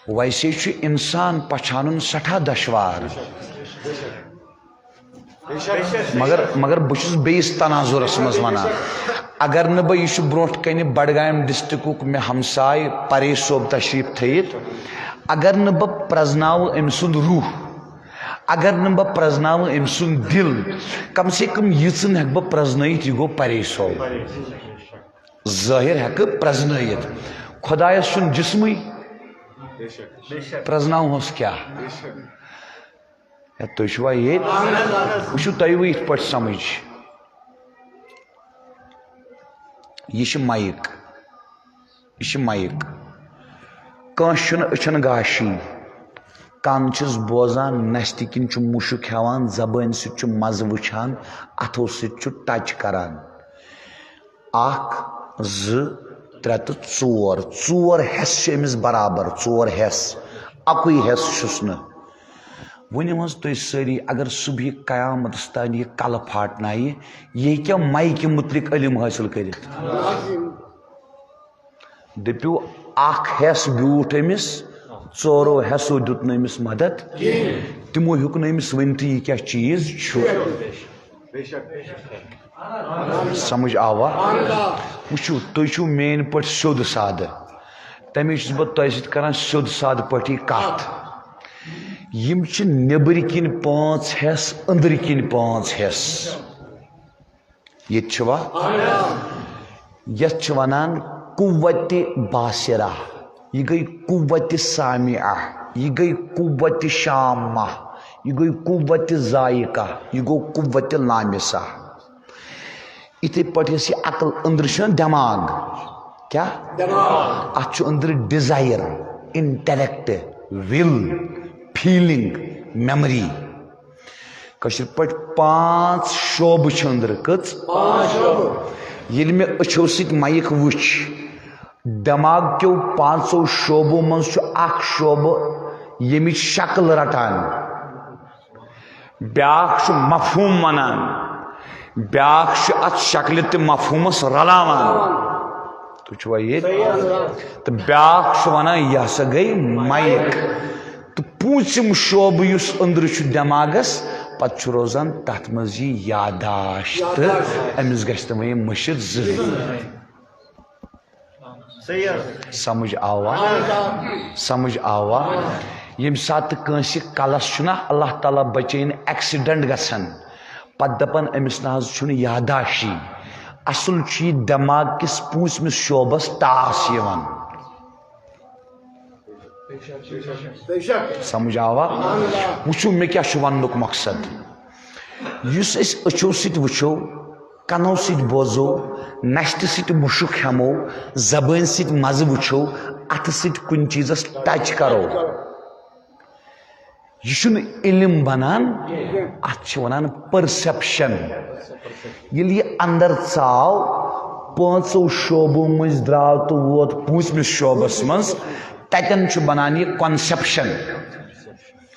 ویسے چھُ اِنسان پہچانُن سٮ۪ٹھاہ دشوار۔ مگر، مگر بہٕ چھُس بیٚیِس تناظرس منٛز وَنان، اگر نہٕ بہٕ، یہِ چھُ برونٛٹھ کنہِ بڈگامہِ ڈسٹرکُک مےٚ ہمساے پریش صٲب تشریف تھٲیِتھ، اگر نہٕ بہٕ پرزناوٕ أمۍ سُنٛد روح، اگر نہٕ بہٕ پرزناوٕ أمۍ سُنٛد دِل، کم سے کم ییٖژٕن ہٮ۪کہٕ بہٕ پرزنٲیِتھ، یہِ گوٚو پریش صٲب۔ ظٲہِر ہٮ۪کہٕ پرزنٲیِتھ۔ خۄدایس چھُنہٕ جسمٕے، پرزناوہوس کیٛاہ؟ ہے، تُہۍ چھِوا ییٚتہِ؟ وٕچھِو، تۄہہِ یِیوٕ یِتھ پٲٹھۍ سمجھ۔ یہِ چھِ مایِک، یہِ چھِ مایِک۔ کٲنٛسہِ چھُنہٕ أچھن گاشی، کن چھِس بوزان، نستہِ کِنۍ چھُ مُشُک ہٮ۪وان، زبٲنۍ سۭتۍ چھُ مزٕ وٕچھان، اتھو سۭتۍ چھُ ٹچ کران۔ اکھ، زٕ، ترٛےٚ تہٕ ژور۔ ژور حصہٕ چھِ أمِس برابر، ژور حصہٕ۔ اَکُے حصہٕ چھُس نہٕ۔ ؤنِو حظ تُہۍ سٲری، اگر صُبحہِ قیامتس تام یہِ کلہٕ پھاٹنایہِ، یہِ ہیٚکیٛاہ مایکہِ مُتعلق علم حٲصِل کٔرِتھ؟ دٔپِو، اکھ حصہٕ بیوٗٹھ أمِس، ژورو حصو دیُت نہٕ أمِس مدد، تِمو ہیوٚک نہٕ أمِس ؤنِتھٕے یہِ کیٛاہ چیٖز چھُ۔ سمجھ آوا؟ وٕچھِو، تُہۍ چھِو میٛٲنۍ پٲٹھۍ سیوٚد سادٕ، تَمے چھُس بہٕ تۄہہِ سۭتۍ کران سیوٚد سادٕ پٲٹھی کتھ۔ یِم چھِ نیٚبٕرۍ کِنۍ پانٛژھ حصہٕ، أنٛدرۍ کِنۍ پانٛژھ حصہٕ۔ ییٚتہِ چھُوا؟ یَتھ چھِ وَنان قوت باصرہ، یہِ گٔے قوت سامعہ، یہِ گٔے قوت شامہ، یہِ گٔے قوت ذائقہ، یہِ گوٚو قوت لامسہ۔ یِتھَے پٲٹھۍ یۄس یہِ عقل أنٛدرٕ چھُنہ دٮ۪ماغ، کیٛاہ؟ دٮ۪ماغ۔ اَتھ چھُ أنٛدرٕ desire، intellect، will، feeling، memory۔ کٲشِر پٲٹھۍ پانٛژھ شعبہٕ چھِ أنٛدرٕ۔ کٔژ؟ پانٛژھ شعبہٕ۔ ییٚلہِ مےٚ أچھو سۭتۍ مایِک وٕچھ، دٮ۪ماغ کیو پانٛژو شعبو منٛز چھُ اکھ شعبہٕ ییٚمِچ شکل رٹان، بیٛاکھ چھُ مفہوٗم وَنان، بیٛاکھ چھُ اتھ شکلہِ تہٕ مفہوٗمس رلاوان۔ تُہۍ چھِوا ییٚتہِ؟ تہٕ بیٛاکھ چھُ وَنان، یہِ ہسا گٔے مایِک۔ تہٕ پوٗنٛژِم شعبہٕ یُس أنٛدرٕ چھُ دٮ۪ماغس، پتہٕ چھُ روزان تتھ منٛز یہِ یاداشت۔ أمِس گژھِ نہٕ وۄنۍ یہِ مٔشِتھ زٕہٕنۍ۔ سمجھ آوا؟ سمجھ آوا؟ ییٚمہِ ساتہٕ تہِ کٲنٛسہِ کلس چھُنہ اللہ تعالیٰ بچٲیِن accident گژھان، پتہٕ دپان، أمِس نہ حظ چھُنہٕ یاداشی۔ اصل چھُ یہِ دٮ۪ماغ کِس پوٗنٛژمِس شعبس ٹاس یِوان۔ سمجھ آوا؟ وٕچھِو، مےٚ کیٛاہ چھُ وننُک مقصد۔ یُس أسۍ أچھو سۭتۍ وٕچھو، کنو سۭتۍ بوزو، نشتہٕ سۭتۍ مُشُک ہٮ۪مو، زبٲنۍ سۭتۍ مزٕ وٕچھو، اتھٕ سۭتۍ کُنہِ چیٖزس touch کرو، یہِ چھُنہٕ علم بنان، اتھ چھِ ونان perception۔ ییٚلہِ یہِ اندر ژاو، پانٛژو شعبو مٔنٛزۍ درٛاو تہٕ ووت پوٗنٛژمِس شعبس منٛز۔ تتٮ۪ن چھُ بنان یہِ conception۔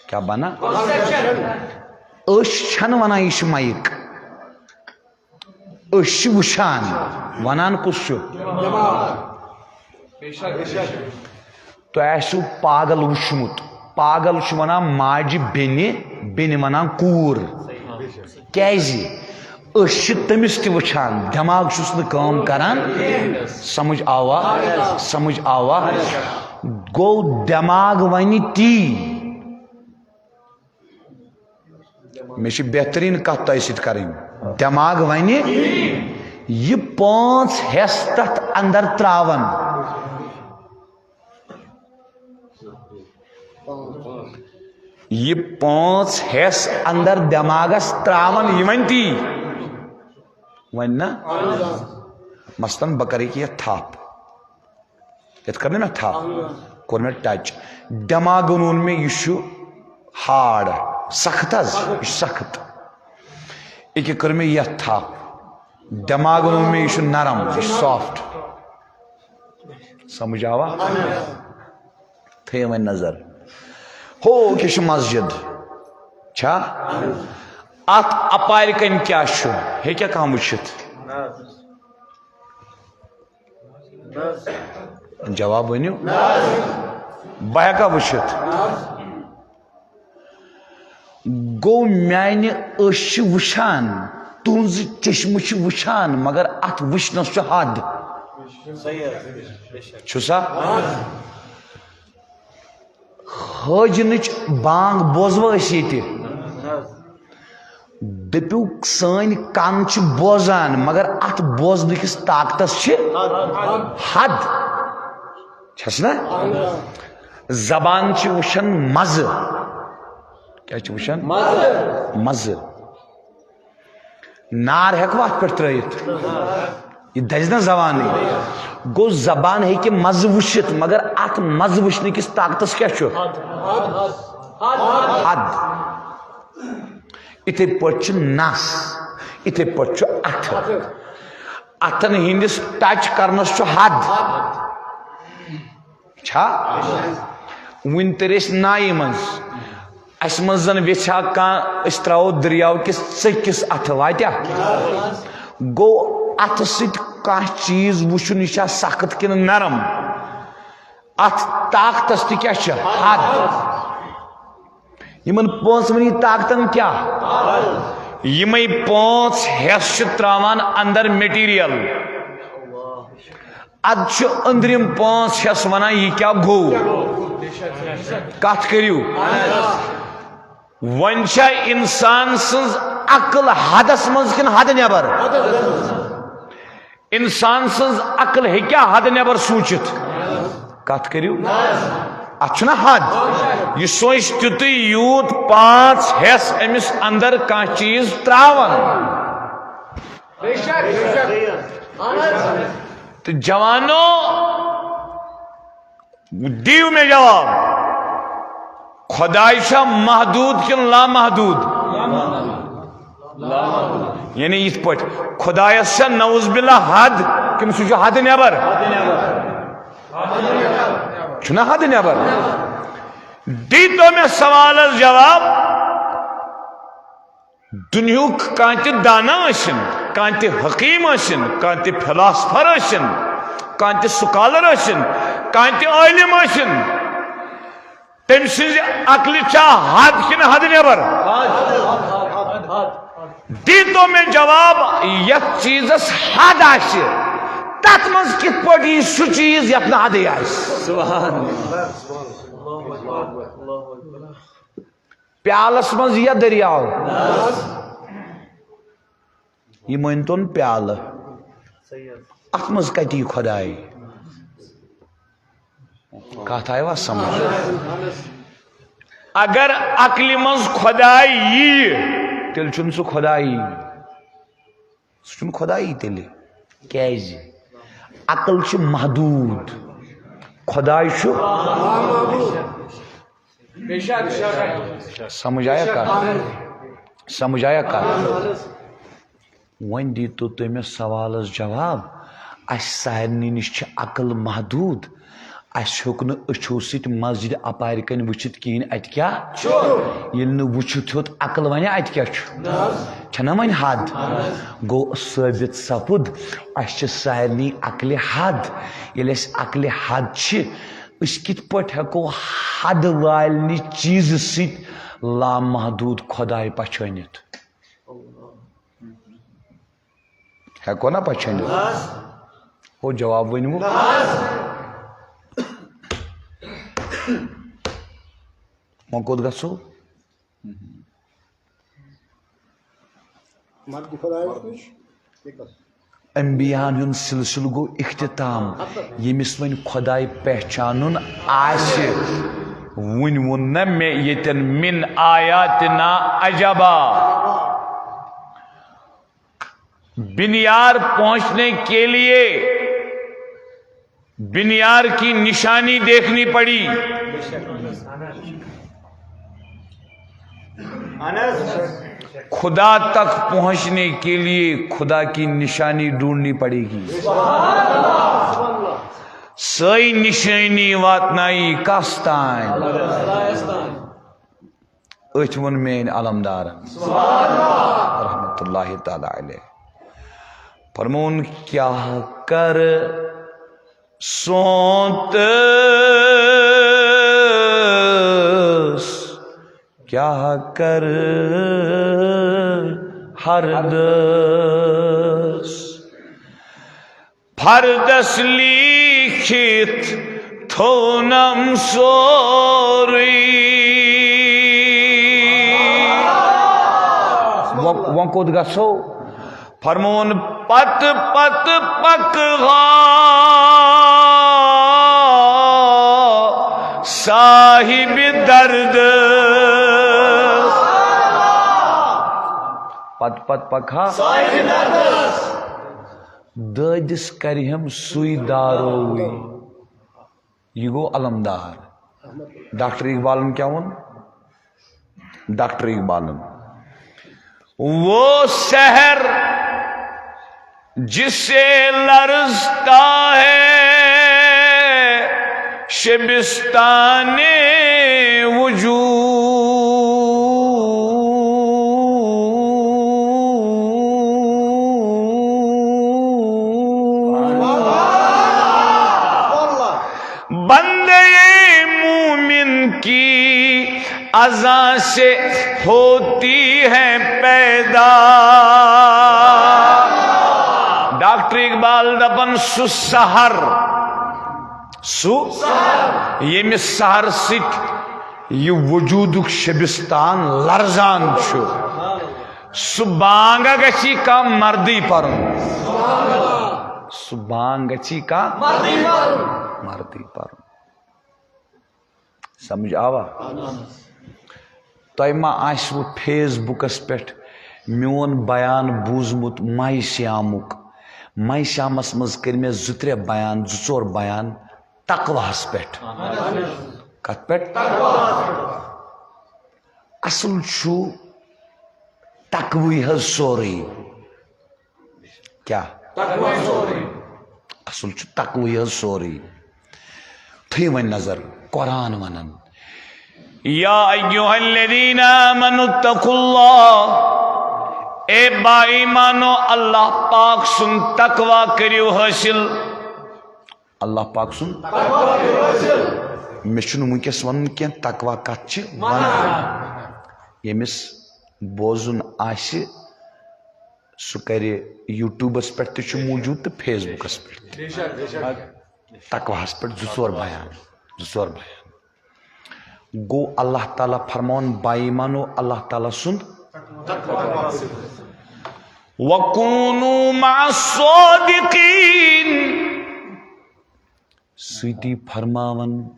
کیٛاہ بنان؟ أچھ چھنہٕ ونان یہِ چھِ مایِک، أچھ چھِ وٕچھان۔ ونان کُس چھُ؟ تۄہہِ آسِوٕ پاگل وٕچھمُت۔ پاگل چھُ ونان ماجہِ بیٚنہِ، بیٚنہِ ونان کوٗر۔ کیازِ؟ أچھ چھِ تٔمِس تہِ وٕچھان، دٮ۪ماغ چھُس نہٕ کٲم کران۔ سمجھ آوا؟ سمجھ آوا؟ گوٚو دٮ۪ماغ ونہِ تی۔ مےٚ چھِ بہتریٖن کتھ تۄہہِ سۭتۍ کرٕنۍ۔ دٮ۪ماغ ونہِ، یہِ پانٛژھ حصہٕ تتھ اندر تراون۔ یہِ پانٛژھ حصہٕ اندر دٮ۪ماغس تراون، یہِ ونہِ تی۔ ونہِ نا؟ مثلاً بہٕ کرٕ یہِ کینٛہہ تھپھ۔ یتھ کٔر نہٕ مےٚ تھپھ، کوٚر مےٚ touch۔ دٮ۪ماغن ووٚن مےٚ، یہِ چھُ hard، سخت حظ، یہِ چھُ سخت۔ أکہِ کٔر مےٚ یتھ تھپھ، دٮ۪ماغن ووٚن مےٚ، یہِ چھُ نرم، یہِ چھُ soft۔ سمجھ آوا؟ تھٲیِو وۄنۍ نظر۔ ہو، یہِ چھِ مسجد۔ چھا؟ اتھ اپارِ کنۍ کیٛاہ چھُ؟ ہیٚکیٛاہ کانٛہہ وٕچھِتھ؟ جواب ؤنِو۔ بہٕ ہٮ۪کا وٕچھِتھ؟ گوٚو میانہِ أچھ چھِ وٕچھان، تُہنٛزٕ چشمہٕ چھِ وٕچھان، مگر اتھ وٕچھنس چھُ حد۔ چھُ سا؟ حٲجنٕچ بانگ بوزوا أسۍ ییٚتہِ؟ دٔپِو، سٲنۍ کن چھِ بوزان، مگر اتھ بوزنہٕ کِس طاقتس چھِ حد۔ چھس نا؟ زبان چھِ وٕچھان مزٕ۔ کیٛاہ چھِ وٕچھان؟ مزٕ۔ نار ہٮ۪کوا اتھ پٮ۪ٹھ ترٲیِتھ؟ یہِ دَزِ نہ زبانٕے۔ گوٚو، زبان ہیٚکہِ مزٕ وٕچھِتھ، مگر اتھ مزٕ وٕچھنہٕ کِس طاقتس کیٛاہ چھُ؟ حد۔ یِتھے پٲٹھۍ چھُ نس، یِتھے پٲٹھۍ چھُ اتھٕ۔ اتھن ہٕنٛدِس touch کرنس چھُ حد۔ چھا؟ وُنہِ تٔرۍ أسۍ نایہِ منٛز۔ اَسہِ منٛز زَن ویٚژھِ ہا کانٛہہ، أسۍ ترٛاوو دٔریاو کِس ژٔکِس اَتھٕ، واتیٛا؟ گوٚو، اَتھٕ سۭتۍ کانٛہہ چیٖز وٕچھُن، یہِ چھا سخت کِنہٕ نرم؟ اَتھ طاقتَس تہِ کیٛاہ چھِ؟ حد۔ یِمَن پانٛژوٕنی طاقتَن کیٛاہ؟ یِمَے پانٛژھ حصہٕ چھِ ترٛاوان اَندَر material۔ ادٕ چھُ أنٛدرِم پانٛژھ حصہٕ ونان، یہِ کیٛاہ گوٚو؟ کتھ کٔرِو۔ وۄنۍ چھا انسان سٕنٛز عقل حدس منٛز کِنہٕ حدٕ نٮ۪بر؟ انسان سٕنٛز عقل ہیٚکیٛاہ حدٕ نٮ۪بر سوٗنٛچِتھ؟ کتھ کٔرِو۔ اتھ چھُنہ حد؟ یہِ سوٗنٛچہِ تیُتُے یوٗت پانٛژھ حصہٕ أمِس اندر کانٛہہ چیٖز ترٛاوان۔ تہٕ جوانو، دِیِو مےٚ جواب، خۄداے چھا محدوٗد کِنہٕ لامحدوٗد؟ یعنی یِتھ پٲٹھۍ خۄدایَس چھا نعوذ باللہ حد کِنہٕ سُہ چھُ حدٕ نٮ۪بر؟ چھُنہ حدٕ نٮ۪بر؟ دیٖتو مےٚ سوالَس جواب۔ دُنیہُک کانٛہہ تہِ دانا ٲسِن، کانٛہہ تہِ حکیٖم ٲسِن، کانٛہہ تہِ philosopher ٲسِن، کانٛہہ تہِ scholar ٲسِن، کانٛہہ تہِ عٲلِم ٲسِن، تٔمۍ سٕنٛزِ عقلہِ چھا حد کِنہٕ حدٕ نٮ۪بر؟ دیٖتو مےٚ جواب، یَتھ چیٖزَس حد آسہِ، تَتھ منٛز کِتھ پٲٹھۍ یی سُہ چیٖز یَتھ نہٕ حدٕے آسہِ؟ پیالس منٛز یا دٔریاو؟ یہِ مٲنۍتون پیالہٕ۔ اتھ منٛز کتہِ یی خۄداے؟ کتھ آیوا سمجھ؟ اگر عقلہِ منٛز خۄداے ییہِ، تیٚلہِ چھُنہٕ سُہ خۄداے۔ سُہ چھُنہٕ خۄدایی تیٚلہِ۔ کیٛازِ؟ عقل چھِ محدوٗد، خۄداے چھُ۔ سمجھ آیا کتھ؟ سمجھ آیا کتھ؟ وۄنۍ دیٖتو تُہۍ مےٚ سوالس جواب، اسہِ سارنٕے نِش چھِ عقل محدوٗد۔ اسہِ ہیوٚک نہٕ أچھو سۭتۍ مسجد اپارِ کنۍ وٕچھِتھ کِہیٖنۍ، اتہِ کیٛاہ چھُ؟ ییٚلہِ نہٕ وٕچھِتھ ہیوٚت عقل ونہِ، اتہِ کیٛاہ چھُ؟ نہ حظ۔ چھَنہ وۄنۍ حد؟ اہن حظ۔ گوٚو ثٲبت سپُد، اسہِ چھِ سارنٕے عقلہِ حد۔ ییٚلہِ اسہِ عقلہِ حد چھِ، أسۍ کِتھ پٲٹھۍ ہٮ۪کو حد والنہِ چیٖزٕ سۭتۍ لامحدوٗد خۄداے پہچٲنِتھ؟ ہٮ۪کو نا پہچٲنِتھ؟ ہو، جواب ؤنِو۔ وۄنۍ کوٚت گژھو؟ مرد خدایس نِش۔ انبیاہن ہُنٛد سلسلہٕ گوٚو اختتام۔ ییٚمِس وۄنۍ خۄداے پہچانُن آسہِ، وُنہِ ووٚن نہ مےٚ ییٚتٮ۪ن من آیاتنا عجبا۔ بنیار پہنچنے کے لیے بنیار کی نشانی دیکھنی پڑی۔ خدا تک پہنچنے کے لیے خدا کی نشانی ڈھونڈنی پڑے گی۔ سٲے نشٲنی واتنایی کس تام؟ أتھۍ ووٚن میٲنۍ علمدارن رحمت اللہ تعالی علیہ۔ فرمون، کیا کر سونتس، کیا کر ہردس، فردس لیکھِتھ تھوونم سورُے۔ وۄنۍ، وۄنۍ کوٚت گژھو؟ فرمون، پتہٕ پتہٕ پکہٕ ہا صاحب درد۔ پتہٕ پتہٕ پکہٕ ہا۔ دٲدِس کرِہم سُے داروٕے۔ یہِ گوٚو علمدار۔ ڈاکٹر اقبالن کیٛاہ ووٚن؟ ڈاکٹر اقبالن، وہ سحر جسے لرزتا ہے شبستان وجود۔ بندے مومن کی اذاں سے ہوتی ہے پیدا۔ ڈاکٹر اقبال دپان، سُہ سحر، سُہ ییٚمہِ سحر سۭتۍ یہِ وجوٗدُک شبستان لرزان چھُ، سُہ بانگا گژھی کانٛہہ مردٕے پرُن۔ سُہ بانگ گژھی کانٛہہ مردٕے پرُن۔ سمجھ آوا؟ تۄہہِ ما آسِوٕ فیس بُکس پٮ۪ٹھ میون بیان بوٗزمُت ماہِ صیامُک؟ ماہِ صیامس منٛز کٔرۍ مےٚ زٕ ترٛےٚ بیان، زٕ ژور بیان تقواہس پٮ۪ٹھ۔ کتھ پٮ۪ٹھ؟ اصل چھُ تقوی حظ سورُے۔ کیٛاہ؟ تقوی سورُے۔ اصل چھُ تقوی حظ سورُے۔ تھٲیِو وۄنۍ نظر، قرآن ونان، یا ایھا الذین آمنوا اتقوا اللہ، اے با ایمانو، اللہ پاک سُنٛد تقوی کٔرِو حٲصِل۔ اللہ پاک سُنٛد۔ مےٚ چھُنہٕ وٕنکیٚس وَنُن کینٛہہ، تقوی کَتھ چھِ وَنان۔ ییٚمِس بوزُن آسہِ، سُہ کَرِ، YouTubeس پٮ۪ٹھ تہِ چھُ موٗجوٗد تہٕ Facebookس پٮ۪ٹھ تہِ۔ تقواہَس پٮ۪ٹھ زٕ ژور بیان، زٕ ژور بیان۔ گوٚو اللہ تعالیٰ فرماوان، با ایمانو، اللہ تعالیٰ سُنٛد، وَکُونُوا مَعَ الصَّادِقِینَ۔ سۭتی فرماوان،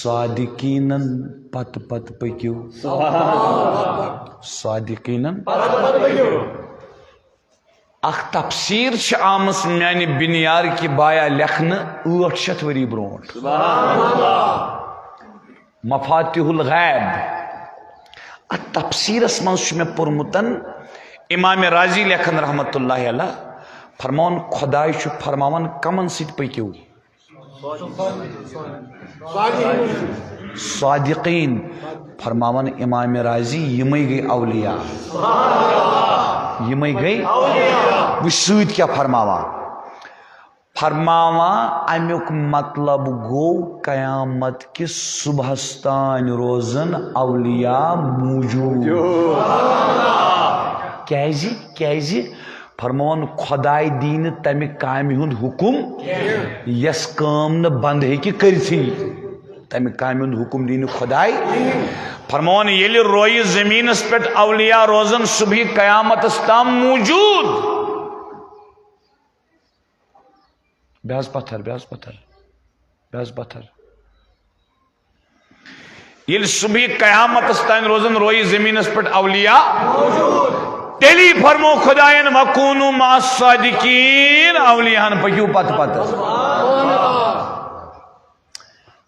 صادقیٖنن پتہٕ پتہٕ پٔکِو۔ صادقیٖنن۔ اکھ تفسیر چھِ آمٕژ میانہِ بنیار کہِ بایا لیکھنہٕ ٲٹھ شیٚتھ ؤری برونٛٹھ۔ مفاتیح الغیب۔ اتھ تفسیرس منٛز چھُ مےٚ پوٚرمُت امام رازی لیکھان رحمتہ اللہ علیہ، فرماوان خۄداے چھُ فرماوان کمن سۭتۍ پٔکِو؟ صادقین۔ فرماوان امام رازی، یِمے گٔے اولیاء۔ یِمے گٔے۔ وٕچھ سۭتۍ کیٛاہ فرماوان؟ فرماوان امیُک مطلب گوٚو قیامت کِس صبحس تام روزن اولیاء موجود۔ کیازِ؟ کیازِ؟ فرماوان خۄداے دی نہٕ تمہِ کامہِ ہُنٛد حُکم، یۄس کٲم نہٕ بنٛد ہیٚکہِ کٔرتھٕے۔ تمہِ کامہِ ہُنٛد حُکم دی نہٕ خۄداے۔ فرماوان ییٚلہِ رویہِ زٔمیٖنس پٮ۪ٹھ اولیاء روزن صبحِ قیامتس تام موجود۔ بیٚہہ حظ پتھر، بیٚہہ حظ پتھر، بیٚہہ حظ پتھر۔ ییٚلہِ صبحِ قیامتس تام روزن رویہِ زٔمیٖنس پٮ۪ٹھ اولیاء، تیٚلی فرمو خۄداین، "وکونوا مع الصادقین"، اولیاہن پٔکِو پتہٕ پتہٕ۔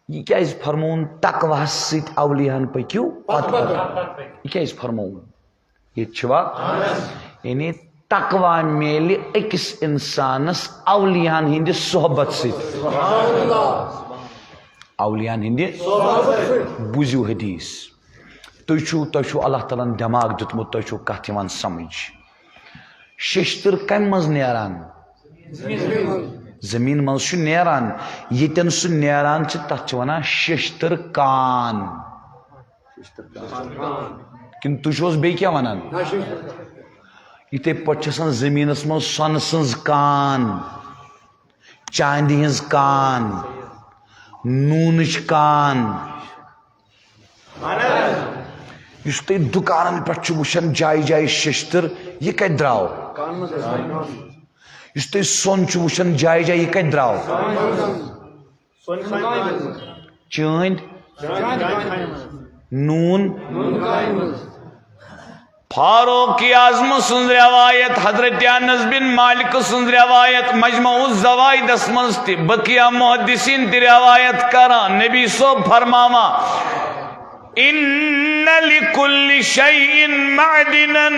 یہِ کیازِ فرمووُن، تقواہس سۭتۍ اولیاہن پٔکِو پتہٕ پتہٕ؟ یہِ کیازِ فرمووُن؟ ییٚتہِ چھُوا؟ یعنی تقوا میلہِ أکِس اِنسانَس اولیاہَن ہٕنٛدِ صحبت سۭتۍ۔ اولیاہَن ہٕنٛدِ۔ بوٗزِو حدیث۔ تُہۍ چھِو، تۄہہِ چھُو اللہ تعالیٰ ہَن دٮ۪ماغ دیُتمُت، تۄہہِ چھُو کَتھ یِوان سمجھ۔ شیٚشتٕر کَمہِ منٛز نیران؟ زٔمیٖن منٛز چھُ نیران۔ ییٚتٮ۪ن سُہ نیران چھِ، تَتھ چھِ وَنان شیٚشتٕر کان۔ کِنہٕ تُہۍ چھِو حظ بیٚیہِ کینٛہہ وَنان؟ یِتھَے پٲٹھۍ چھِ آسان زٔمیٖنَس منٛز سۄنہٕ سٕنٛز کان، چاندِ ہٕنٛز کان، نوٗنٕچ کان۔ یُس تُہۍ دُکانَن پٮ۪ٹھ چھِو وٕچھان جایہِ جایہِ شیٚشتٕر، یہِ کَتہِ درٛاو؟ یُس تُہۍ سۄن چھِو وٕچھان جایہِ جایہِ، یہِ کَتہِ درٛاو؟ چٲنۍ۔ نوٗن۔ فاروق اعظم سٕنٛز روایت، حضرت انس بن مالک سٕنٛز روایت، مجمع الزوائدس منٛز تہِ، بقیہ محدثین تہِ روایت کران، نبی صٲب فرماوان، "ان لکل شیء معدنا"،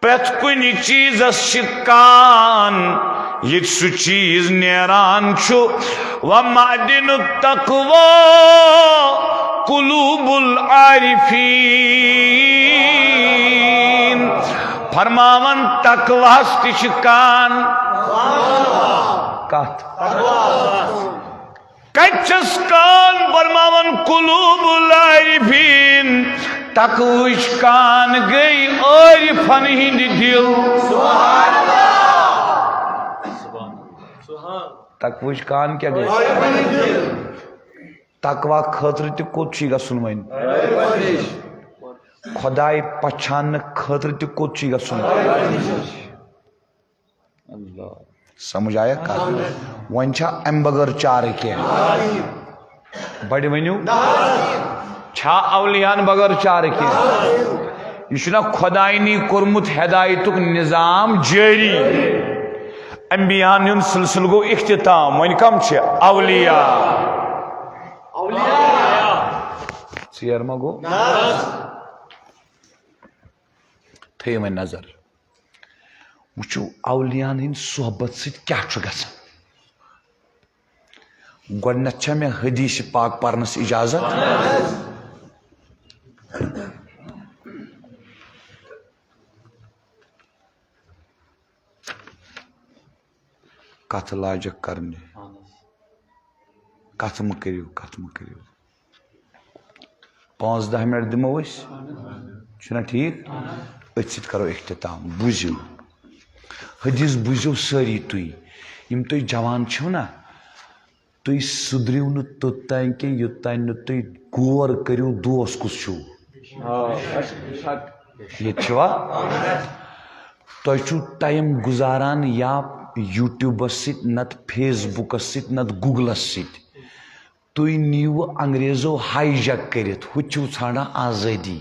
پرٛٮ۪تھ کُنہِ چیٖزس چھِ کان، ییٚتہِ سُہ چیٖز نیران چھُ۔ "ومعدن التقوی قلوب العارفین"۔ فرماوان تقواہس تہِ چھِ کان۔ کتھ؟ کتہِ چھس کان؟ فرماوان قلوب العارفین، تقوہٕچ کان گٔے عارفن ہٕنٛدۍ دِل۔ تقوہٕچ کان کیٛاہ گٔے؟ تقوا خٲطرٕ تہِ کوٚت چھُے گژھُن وۄنۍ؟ خۄداے پہچاننہٕ خٲطرٕ تہِ کوٚت چھُے گژھُن؟ اللہ۔ سمجھ آیا کتھ؟ وۄنۍ چھا امہِ بغٲر چارٕ کینٛہہ؟ بڑِ ؤنِو۔ چھا اولیاہن بغٲر چارٕ کینٛہہ؟ یہِ چھُنہ خۄداینی کوٚرمُت ہدایتُک نظام جٲری؟ انبیاہن ہُنٛد سلسلہٕ گوٚو اختتام، وۄنۍ کم چھِ؟ اولیاء۔ ژیر ما گوٚو؟ تھٲیِو وۄنۍ نظر۔ وٕچھِو، اولیاہن ہٕنٛدِ صحبت سۭتۍ کیٛاہ چھُ گژھان۔ گۄڈٕنٮ۪تھ چھا مےٚ حدیث پاک پرنس اجازت؟ کتھ لاجکھ کرنہِ۔ کتھ مہٕ کٔرِو، کتھ مہٕ کٔرِو۔ پانٛژھ دَہ منٹ دِمو أسۍ، چھُنہ ٹھیٖک؟ أتھۍ سۭتۍ کرو اختتام۔ بوٗزِو، حدیث بوٗزِو سٲری تُہۍ، یِم تُہۍ جوان چھِو نہ، تُہۍ سُدھرِو نہٕ توٚتام کینٛہہ، یوٚتام نہٕ تُہۍ غور کٔرِو دوس کُس چھُو۔ ییٚتہِ چھُوا؟ تۄہہِ چھُو ٹایم گُزاران یا یوٗٹیوٗبَس سۭتۍ، نَتہٕ فیس بُکَس سۭتۍ، نَتہٕ گوٗگلَس سۭتۍ۔ تُہۍ نِیِو انگریزو ہائی جیک کٔرِتھ، ہُتہِ چھِو ژھانڈان آزٲدی۔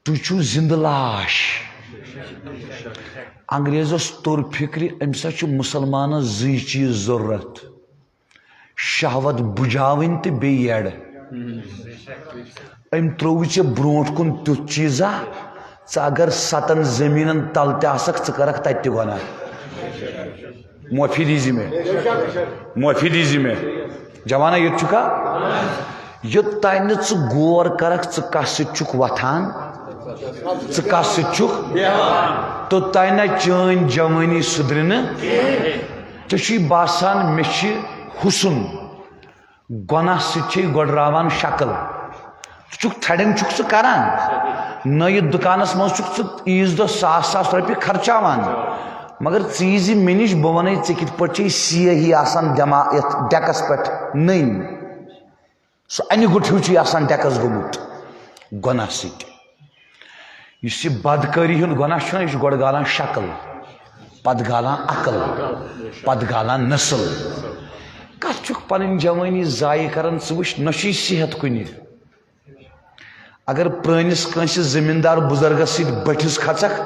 تُہۍ چھِو زِندٕ لاش۔ انگریزس توٚر فِکرِ، أمِس ہا چھِ مُسلمانس زٕے چیٖز ضروٗرت، شہوت بُجاوٕنۍ تہٕ بیٚیہِ یَڈ۔ أمۍ ترٛووُے ژےٚ برونٛٹھ کُن تیُتھ چیٖزا، ژٕ اگر ستن زٔمیٖنن تل تہِ آسکھ، ژٕ کرکھ تتہِ تہِ گۄناہ۔ معٲفی دیٖزِ مےٚ۔ معٲفی دیٖزِ مےٚ۔ جوانا، یوٚت چھُکھا؟ یوٚتانۍ نہٕ ژٕ غور کرکھ، ژٕ کس سۭتۍ چھُکھ وۄتھان، ژٕ کس سۭتۍ چھُکھ، توٚتانۍ نہ چٲنۍ جوٲنی سُدرِ نہٕ۔ ژےٚ چھُے باسان مےٚ چھِ حُسُن۔ گۄناہ سۭتۍ چھے گۄڈراوان شکل۔ ژٕ چھُکھ تھڑٮ۪ن چھُکھ ژٕ کران۔ نٔیِتھ دُکانس منٛز چھُکھ ژٕ عیٖذ دۄہ ساس ساس رۄپیہِ خرچاوان۔ مگر ژٕ یی زِ مےٚ نِش، بہٕ وَنے ژےٚ کِتھ پٲٹھۍ چھے سیاہی آسان دٮ۪ما-، یَتھ ڈٮ۪کس پٮ۪ٹھ نٔنۍ۔ سُہ انہِ گُٹھ ہیوٗ چھُے آسان ڈٮ۪کس گوٚمُت گۄناہ سۭتۍ۔ یُس یہِ بدکٲری ہُنٛد گۄناہ چھُنہ، یہِ چھُ گۄڈٕ گالان شکل، پتہٕ گالان عقل، پتہٕ گالان نسل۔ کتھ چھُکھ پنٕنۍ جوٲنی ضایع کران؟ ژٕ وٕچھ، نہ چھُے صحت کُنہِ۔ اگر پرٲنِس کٲنٛسہِ زٔمیٖندار بُزرگس سۭتۍ بٔٹھِس کھژکھ،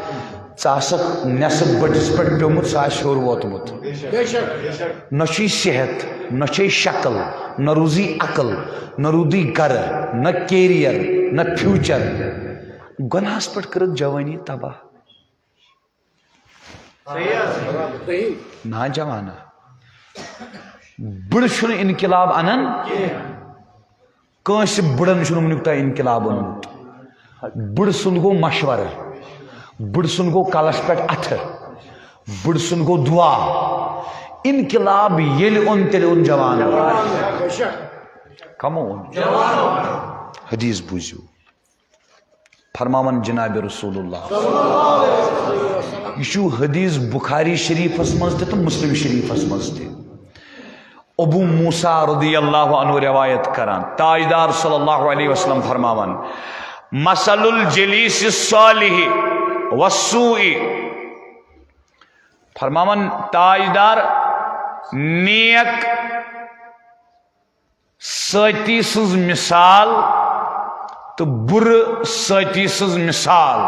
ژٕ آسکھ نٮ۪صٕف بٔٹھِس پٮ۪ٹھ پیوٚمُت، سُہ آسہِ ہیوٚر ووتمُت۔ نہ چھُے صحت، نہ چھے شکل، نہ روٗزٕے عقل، نہ روٗدٕے گرٕ، نہ کیریئر، نہ فیوچر۔ گۄناہس پٮ۪ٹھ کٔرٕکھ جوٲنی تباہ۔ نا جوانا، بٕڑٕ چھُنہٕ انقلاب انان۔ کٲنٛسہِ بٕڑن چھُنہٕ وُنیُک تام انقلاب اوٚنمُت۔ بٕڑٕ سُنٛد گوٚو مشورٕ، بٕڑٕ سُنٛد گوٚو کلس پٮ۪ٹھ اتھٕ، بٕڑٕ سُنٛد گوٚو دُعا۔ انقلاب ییٚلہِ اوٚن، تیٚلہِ اوٚن جوان۔ کمو اوٚن؟ حدیث بوٗزِو۔ فرماوان جناب رسول اللہ۔ یہِ چھُ حدیث بخاری شریفس منٛز تہِ تہٕ مسلم شریفس منٛز تہِ۔ ابو موسیٰ رضی اللہ عنہ روایت کران، تاجدار صلی اللہ علیہ وسلم فرماوان، "مثل الجلیس الصالح والسوء"، فرماوان تاجدار، نیک سٲتی سٕنٛز مثال تہٕ بُرٕ سٲتی سٕنٛز مثال۔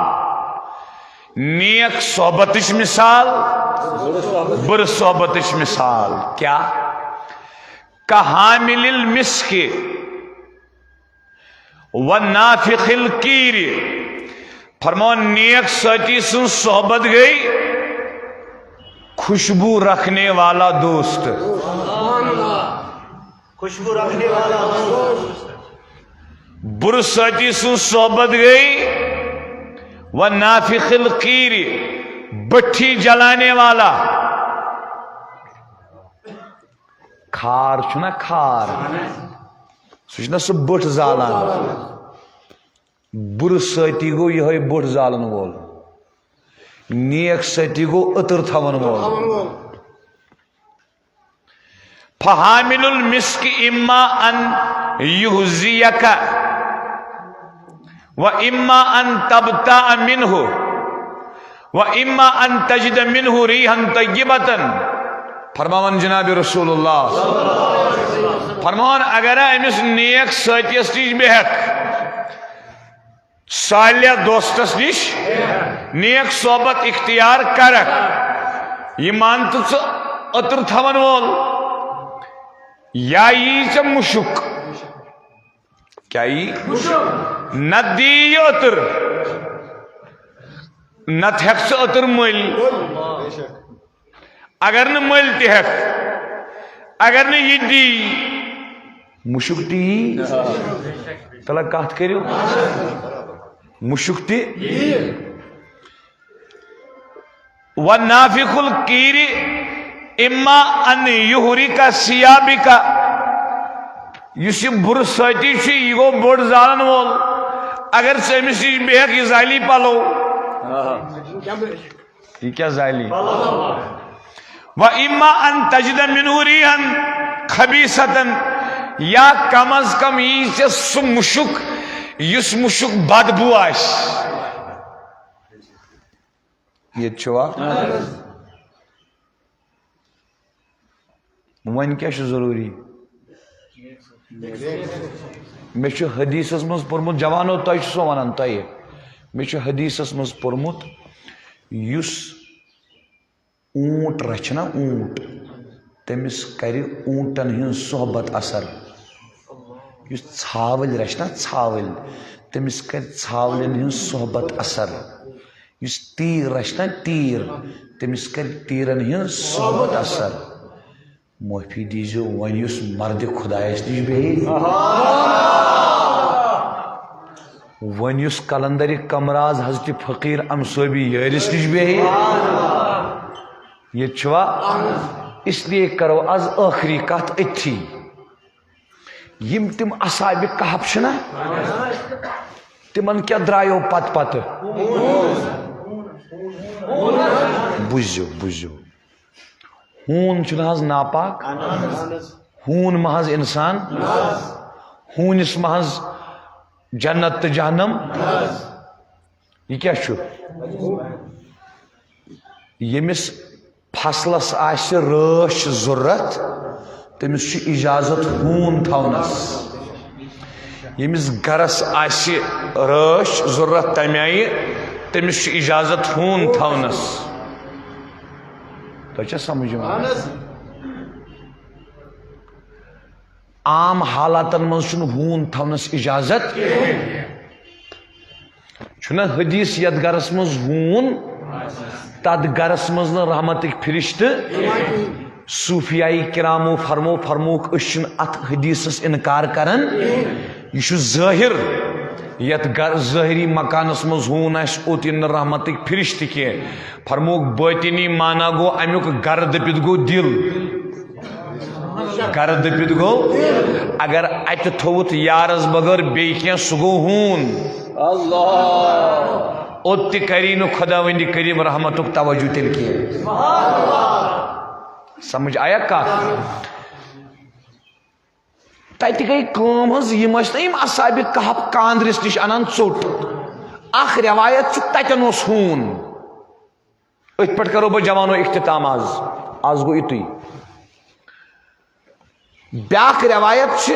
نیک صحبتٕچ مثال، بُرٕ صحبتٕچ مثال۔ کیٛاہ؟ کحامل المسک و نافخ الکیر۔ فرماوان، نیک سٲتی سٕنٛز صحبت گٔے خوشبو رکھنے والا دوست۔ خوشبو رکھنے والا دوست۔ بُرٕ سٲتی سٕنٛز صحبت گٔے و نافخ الکیر، بٹھی جلانے والا۔ کھار چھُنہ کھار، سُہ چھُنہ سُہ بٔٹھ زالان۔ بُرٕ سٲتی گوٚو یِہوٚے بٔٹھ زالَن وول۔ نیک سٲتی گوٚو عطر تھاوَن وول۔ فحامل المسک اما ان یحذیک و اما ان تبتاع منہ و اما ان تجد منہ ریحا طیبۃ۔ فرماوان جناب رسول اللہ، فرماوان، اگر أمِس نیک سٲتِیَس نِش بیٚہکھ، صالح دوستس نِش نیک صحبت اختیار کرکھ، یہِ مان تہٕ ژٕ عطر تھاون وول، یا یی ژےٚ مُشُک۔ کیٛاہ یی؟ نتہٕ دی یہِ عطر، نتہٕ ہٮ۪کھ ژٕ عطر مٔلۍ۔ اگر نہٕ مٔلۍ تہِ ہٮ۪کھ، اگر نہٕ یہِ دی، مُشُک تہِ یی۔ تَلہ کَتھ کٔرِو، مُشُک تہِ۔ وَنَافِخُ الْکِیرِ اِمَّا أَنْ یُحْرِقَ ثِیَابَکَ۔ یُس یہِ بُرٕ سٲتی چھُ، یہِ گوٚو بوٚڑ زالَن وول۔ اگر ژٕ أمِس نِش بیٚہکھ، یہِ زالی پَلو۔ یہِ کیٛاہ زالہِ؟ وَإِمَّا أَنْ تَجِدَ مِنْهُ رِيحًا خَبِيثَةً، یا کم از کم یی ژےٚ سُہ مُشُک یُس مُشُک بدبو آسہِ۔ ییٚتہِ چھُوا؟ وۄنۍ کیٛاہ چھُ ضروٗری؟ مےٚ چھُ حدیثس منٛز پوٚرمُت، جوانو، تۄہہِ چھُسو ونان تۄہہِ، مےٚ چھُ حدیثس منٛز پوٚرمُت، یُس اوٗنٹ رچھِ نا اوٗنٹ، تٔمِس کرِ اوٗنٹن ہٕنٛز صحبت اثر۔ یُس ژھاوٕلۍ رچھِ نا ژھاوٕلۍ، تٔمِس کرِ ژھاولٮ۪ن ہٕنٛز صحبت اثر۔ یُس تیٖر رچھِ نا تیٖر، تٔمِس کرِ تیٖرن ہٕنٛز صحبت اثر۔ معٲفی دیٖزیو، وۄنۍ یُس مردِ خۄدایس نِش بیٚہہِ، وۄنۍ یُس قلندرِ کمراز حضرت فقیٖر امصٲبی یٲرِس نِش بیٚہہِ، ییٚتہِ چھُوا؟ اس لیے کرو از ٲخری کتھ أتھی۔ یِم تِم اصحاب کہف چھِنہ، تِمن کیٛاہ درٛایو پتہٕ پتہٕ؟ بوٗزِو، بوٗزِو۔ ہوٗن چھُنہٕ حظ ناپاک؟ ہوٗن ما حظ اِنسان؟ ہوٗنِس ما حظ جنت تہٕ جہنم؟ یہِ کیٛاہ چھُ؟ ییٚمِس فصلس آسہِ رٲچھ ضروٗرت، تٔمِس چھُ اجازت ہوٗن تھاونس۔ ییٚمِس گرس آسہِ رٲچھ ضروٗرت تَمہِ آیہِ، تٔمِس چھُ اجازت ہوٗن تھاونس۔ تۄہہِ چھا سمجھ یِوان؟ عام حالاتن منٛز چھُنہٕ ہوٗن تھاونس اجازت۔ چھُنہ حدیث، یتھ گرس منٛز ہوٗن، تتھ گرس منٛز نہٕ رحمتٕکۍ فرشتہٕ۔ صوفیائی کرامو فرمو، فرموکھ، أسۍ چھِنہٕ اتھ حدیثس انکار کران۔ یہِ چھُ ظٲہر، یتھ گر-، ظٲہری مکانس منٛز ہوٗن آسہِ، اوٚت یِن نہٕ رحمتٕکۍ فرشتہٕ کینٛہہ۔ فرموکھ، باطنی معنی گوٚو امیُک گرٕ دٔپِتھ گوٚو دِل۔ گرٕ دٔپِتھ گوٚو، اگر اتہِ تھوٚوُتھ یارس بغٲر بیٚیہِ کینٛہہ، سُہ گوٚو ہوٗن۔ اللہ۔ اوٚت تہِ کری نہٕ خداوندِ کریم رحمتُک توجہ تیٚلہِ کینٛہہ۔ سمجھ آیا کتھ؟ تتہِ گٔے کٲم حظ، یِم ٲسۍ نہ یِم اصحاب کہف کاندرِس نِش انان ژوٚٹ۔ اکھ روایت چھِ، تتٮ۪ن اوس ہوٗن۔ أتھۍ پٮ۪ٹھ کرو بہٕ جوانو اختتام آز۔ آز گوٚو یُتُے۔ بیٛاکھ روایت چھِ،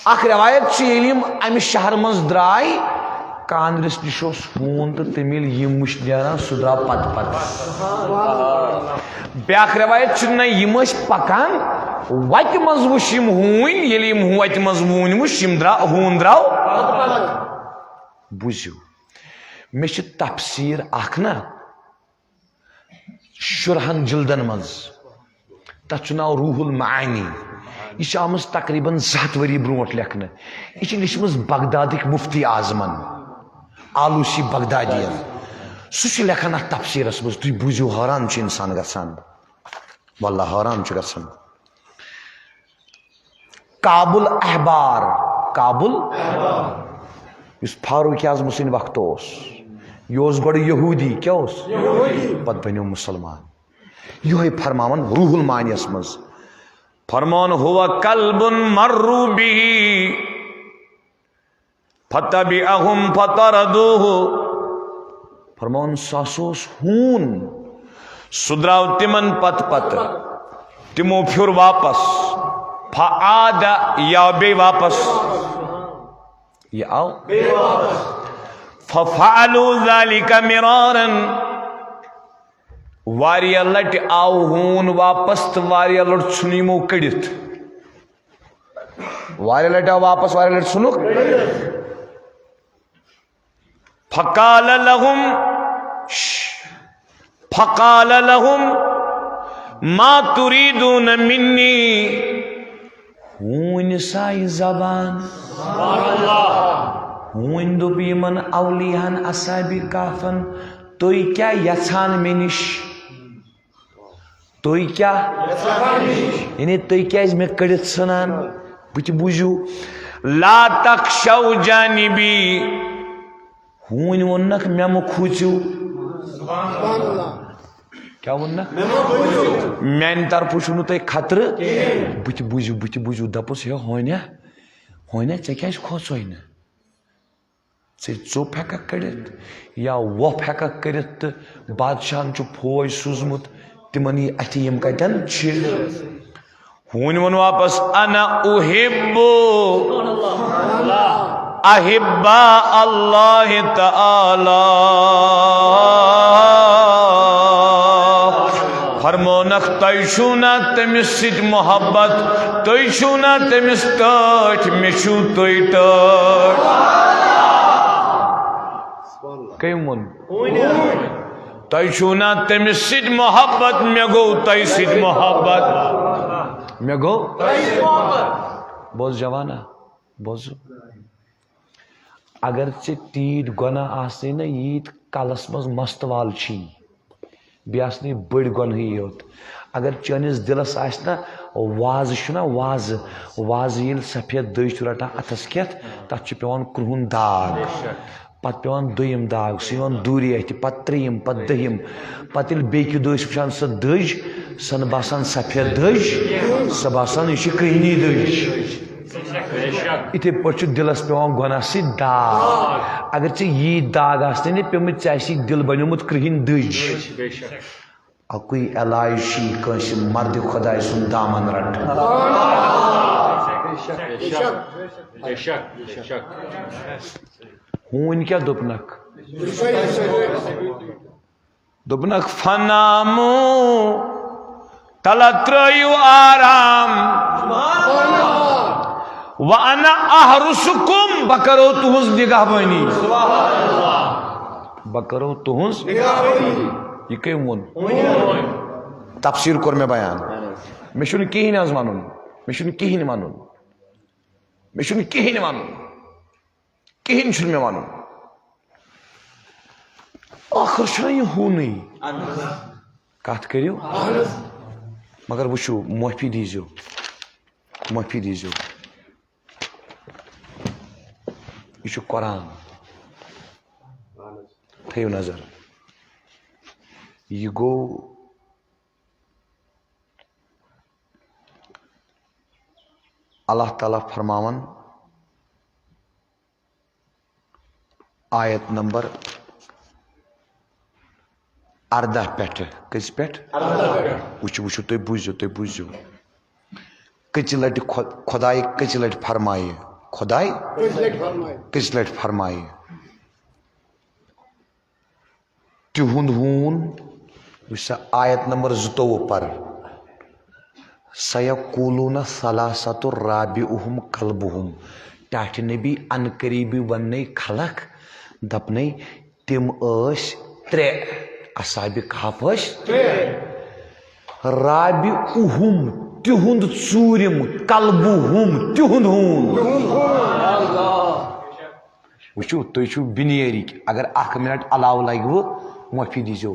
اکھ روایت چھِ، ییٚلہِ یِم امہِ شہرٕ منٛز درٛاے، کاندرِس نِش اوس ہوٗن تہٕ تٔمۍ ییٚلہِ یِم وٕچھ نیران، سُہ درٛاو پتہٕ پتہٕ۔ بیٛاکھ روایت چھِ، نہ، یِم ٲسۍ پکان، وتہِ منٛز وٕچھ یِم ہوٗنۍ، ییٚلہِ یِم وتہِ منٛز ہوٗنۍ وٕچھ، یِم درٛا-، ہوٗن درٛاو۔ بوٗزِو۔ مےٚ چھِ تفسیٖر اکھ نا شُرہن جلدن منٛز، تتھ چھُ ناو روح المعانی۔ یہِ چھِ آمٕژ تقریباً زٕ ہتھ ؤری برونٛٹھ لیکھنہٕ۔ یہِ چھِ لیچھمٕژ بغدادٕکۍ مفتی اعظمن، آلوسی بغدادین۔ سُہ چھُ لیکھان اتھ تفسیٖرس منٛز، تُہۍ بوٗزِو، حٲران چھُ انسان گژھان، واللہ حٲران چھُ گژھان۔ کعب الاحبار، کعب ال-، یُس فاروق اعظم سٕنٛدِ وقتہٕ اوس، یہِ اوس گۄڈٕ یہوٗدی، کیٛاہ اوس؟ پتہٕ بنیو مُسلمان۔ یِہوٚے فرماوان روح المعانیَس منٛز۔ فرمان، "هو كلب مروا به فتبعهم فطردوه۔" فرمان، سُہ ہسا اوس ہوٗن، سُہ درٛاو تِمن پتہٕ پتہٕ، تِمو پھیوٚر واپس، فعاد، یہِ آو بیٚیہِ واپس، یہِ آو، ففعلوا ذلك مرارا، واریاہ لٹہِ آو ہوٗن واپس تہٕ واریاہ لٹہِ ژھُن یِمو کٔڑِتھ۔ واریاہ لٹہِ آو واپس، واریاہ لٹہِ ژھُنُکھ۔ فقال لهم، فقال لهم، "ما تريدون مني؟" ہوٗنۍ سایہِ زبان۔ ہوٗنۍ دوٚپ یِمن اولیاہن اصحابِ کہفن، "تُہۍ کیٛاہ یژھان مےٚ نِش؟ تُہۍ کیٛاہ؟ یعنی تُہۍ کیٛازِ مےٚ کٔڑِتھ ژھٕنان؟" بہٕ تہِ بوٗزِو۔ "لا تخشوا جانبي۔" ہوٗنۍ ووٚننکھ، "مےٚ مہٕ کھوٗژِو۔" کیٛاہ ووٚننکھ؟ "میٛانہِ طرفہٕ چھُنہٕ تۄہہِ خطرٕ۔" بہٕ تہِ بوٗزِو، بہٕ تہِ بوٗزِو۔ دوٚپُس، "ہے ہونیا، ہونیا، ژےٚ کیٛازِ کھوژوے نہٕ؟ ژےٚ ژوٚپ ہٮ۪ککھ کٔڑِتھ یا وۄپھ ہٮ۪ککھ کٔرِتھ تہٕ بادشاہن چھُ فوج سوٗزمُت، تِمن یی اَتھِ، یِم کَتٮ۪ن چھِ؟" ہوٗنۍ ووٚن واپس، "انا احب احباء اللہ تعالی۔" فرمونکھ، "تۄہہِ چھُو نا تٔمِس سۭتۍ محبت؟ تُہۍ چھُو نا تٔمِس ٹٲٹھۍ؟ مےٚ چھُو تُہۍ ٹٲٹھۍ؟" کٔمۍ ووٚن؟ تۄہہِ چھُو نا تٔمِس سۭتۍ محبت؟ مےٚ گوٚو تۄہہِ سۭتۍ محبت۔ مےٚ گوٚو؟ بوز جوانا، بوزو۔ اگر ژےٚ تیٖتۍ گۄناہ آسنٕے نا، ییٖتۍ کلس منٛز مستوال چھی، بیٚیہِ آسنٕے بٔڑۍ گۄنہٕے یوت۔ اگر چٲنِس دِلس آسہِ نا، وازٕ چھُنا وازٕ، وازٕ ییٚلہِ سفید دٔج چھُ رٹان اتھس کٮ۪تھ، تتھ چھُ پٮ۪وان کرٛہُن داغ، پتہٕ پٮ۪وان دوٚیِم داغ، سُہ یِوان دوٗرے اَتھِ، پتہٕ ترٛیٚیِم، پتہٕ دٔہِم، پتہٕ ییٚلہِ بیٚکہِ دۄہ أسۍ وٕچھان سۄ دٔج، سۄ نہٕ باسان سفید دٔج، سۄ باسان یہِ چھِ کرٛہنی دٔج۔ بے شک۔ یِتھے پٲٹھۍ چھُ دِلس پٮ۪وان گۄناہ سۭتۍ داغ۔ اگر ژےٚ یی داغ آسہِ نہٕ پیوٚمُت، ژےٚ آسی دِل بنیومُت کرٛہِنۍ دٔج۔ بے شک۔ اَکُے علاج چھُ یہِ کٲنٛسہِ مردِ خۄدایہِ سُنٛد دامن رٹُن۔ بے شک، بے شک، بے شک۔ ہوٗنۍ کیٛاہ دوٚپنکھ؟ دوٚپنکھ، "فنامو، تلہ ترٲیِو آرام۔ وانا احرسکم، بہٕ کرو تُہٕنٛز نگہبٲنی۔ بہٕ کرو تُہٕنٛز۔" یہِ کٔمۍ ووٚن؟ تفسیٖر کوٚر مےٚ بیان۔ مےٚ چھُنہٕ کِہیٖنۍ حظ وَنُن۔ مےٚ چھُنہٕ کِہیٖنۍ وَنُن۔ مےٚ چھُنہٕ کِہیٖنۍ وَنُن۔ کِہیٖنۍ چھُنہٕ مےٚ وَنُن۔ ٲخٕر چھُنہ یہِ ہوٗنٕے۔ کَتھ کٔرِو۔ مگر وٕچھِو، معٲفی دیٖزیو۔ معٲفی دیٖزیو۔ یہِ چھُ قرآن۔ تھٲیِو نظر۔ یہِ گوٚو اللہ تعالیٰ فرماوان، آیت نمبر اردہ پٮ۪ٹھٕ۔ کٔژِ پٮ۪ٹھ؟ اردہ پٮ۪ٹھ۔ وٕچھِو، وٕچھِو، تُہۍ بوٗزِو، تُہۍ بوٗزِو۔ کٔژِ لٹہِ خۄ-، خۄدایہِ کٔژِ لٹہِ فرمایہِ؟ خۄداے کٔژِ لٹہِ فرمایہِ؟ کٔژِ لٹہِ فرمایہِ؟ تِہُنٛد ہوٗن، وٕچھ سا، آیت نمبر زٕتووُہ پر۔ "سیقولون ثلاثة رابعهم کلبهم۔" ٹاٹھہِ نبی، ان قریبی وننے خلق، دپنے، تِم ٲسۍ ترٛےٚ، اصحاب کہف ٲسۍ ترٛےٚ۔ رابعهم، تِہُنٛد ژوٗرِم، کلبهم، تِہُنٛد ہوٗن۔ وٕچھِو، تُہۍ چھِو بِنیرِکۍ، اگر اکھ منٹ علاوٕ لگِوٕ، معٲفی دیٖزیو۔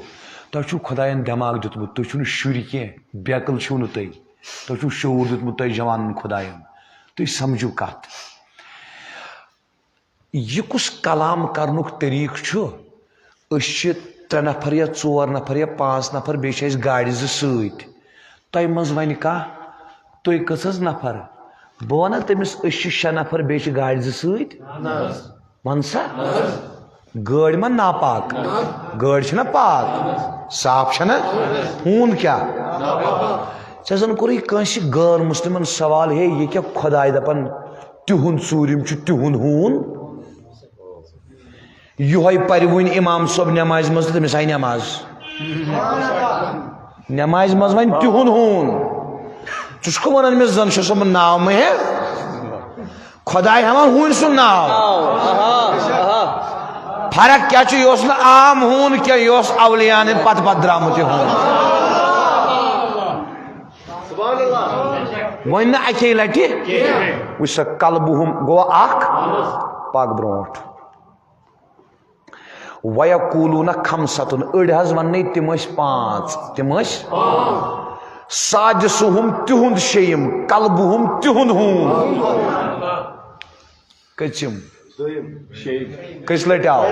تۄہہِ چھُو خۄدایَن دٮ۪ماغ دیُتمُت، تُہۍ چھِو نہٕ شُرۍ کینٛہہ، بیقل چھِو نہٕ تُہۍ۔ تۄہہِ چھُو شعوٗر دیُتمُت تۄہہِ جوانَن خۄدایَن۔ تُہۍ سمجھِو کتھ۔ یہِ کُس کلام کرنُک طریٖقہٕ چھُ؟ أسۍ چھِ ترٛےٚ نفر یا ژور نفر یا پانٛژھ نفر، بیٚیہِ چھِ اَسہِ گاڑِ زٕ سۭتۍ۔ تۄہہِ منٛز وَنہِ کانٛہہ، "تُہۍ کٔژ حظ نفر؟" بہٕ وَنہٕ تٔمِس، "أسۍ چھِ شےٚ نفر، بیٚیہِ چھِ گاڑِ زٕ سۭتۍ۔" وَن سا۔ گٲڑۍ ما ناپاک؟ گٲڑۍ چھَنا پاک؟ صاف چھَنا؟ ہوٗن کیٛاہ؟ ژےٚ زَن کوٚرُے کٲنٛسہِ غٲر مُسلِمَن سوال، "ہے، یہِ کیٛاہ خۄداے دَپان تِہُنٛد ژوٗرِم چھُ تِہُنٛد ہوٗن؟" یِہوٚے پَرِ وٕنۍ اِمام صٲب نٮ۪مازِ منٛز تہٕ تٔمِس آیہِ نٮ۪ماز۔ نٮ۪مازِ منٛز وَنہِ تِہُنٛد ہوٗن۔ ژٕ چھُکھ وَنان مےٚ زَن چھُ سُہ ناو مےٚ ہے؟ خۄداے ہٮ۪وان ہوٗنۍ سُنٛد ناو۔ فرق کیٛاہ چھُ؟ یہِ اوس نہٕ عام ہوٗن کینٛہہ، یہِ اوس اولیاءن ہٕنٛدۍ پتہٕ پتہٕ درٛامُت یہِ ہوٗن۔ وۄنۍ نہٕ اَکے لٹہِ۔ وٕچھ سا، کلبُہُم گوٚو اکھ، پکھ برونٛٹھ۔ وَیَقُولُونَ خَمْسَةٌ، أڑۍ حظ وَننَے تِم ٲسۍ پانٛژھ، تِم ٲسۍ۔ سَادِسُہُم، تِہُنٛد شیٚیِم، کَلْبُہُم، تِہُنٛد ہوٗن۔ کٔژِم؟ کٔژِ لَٹہِ آو؟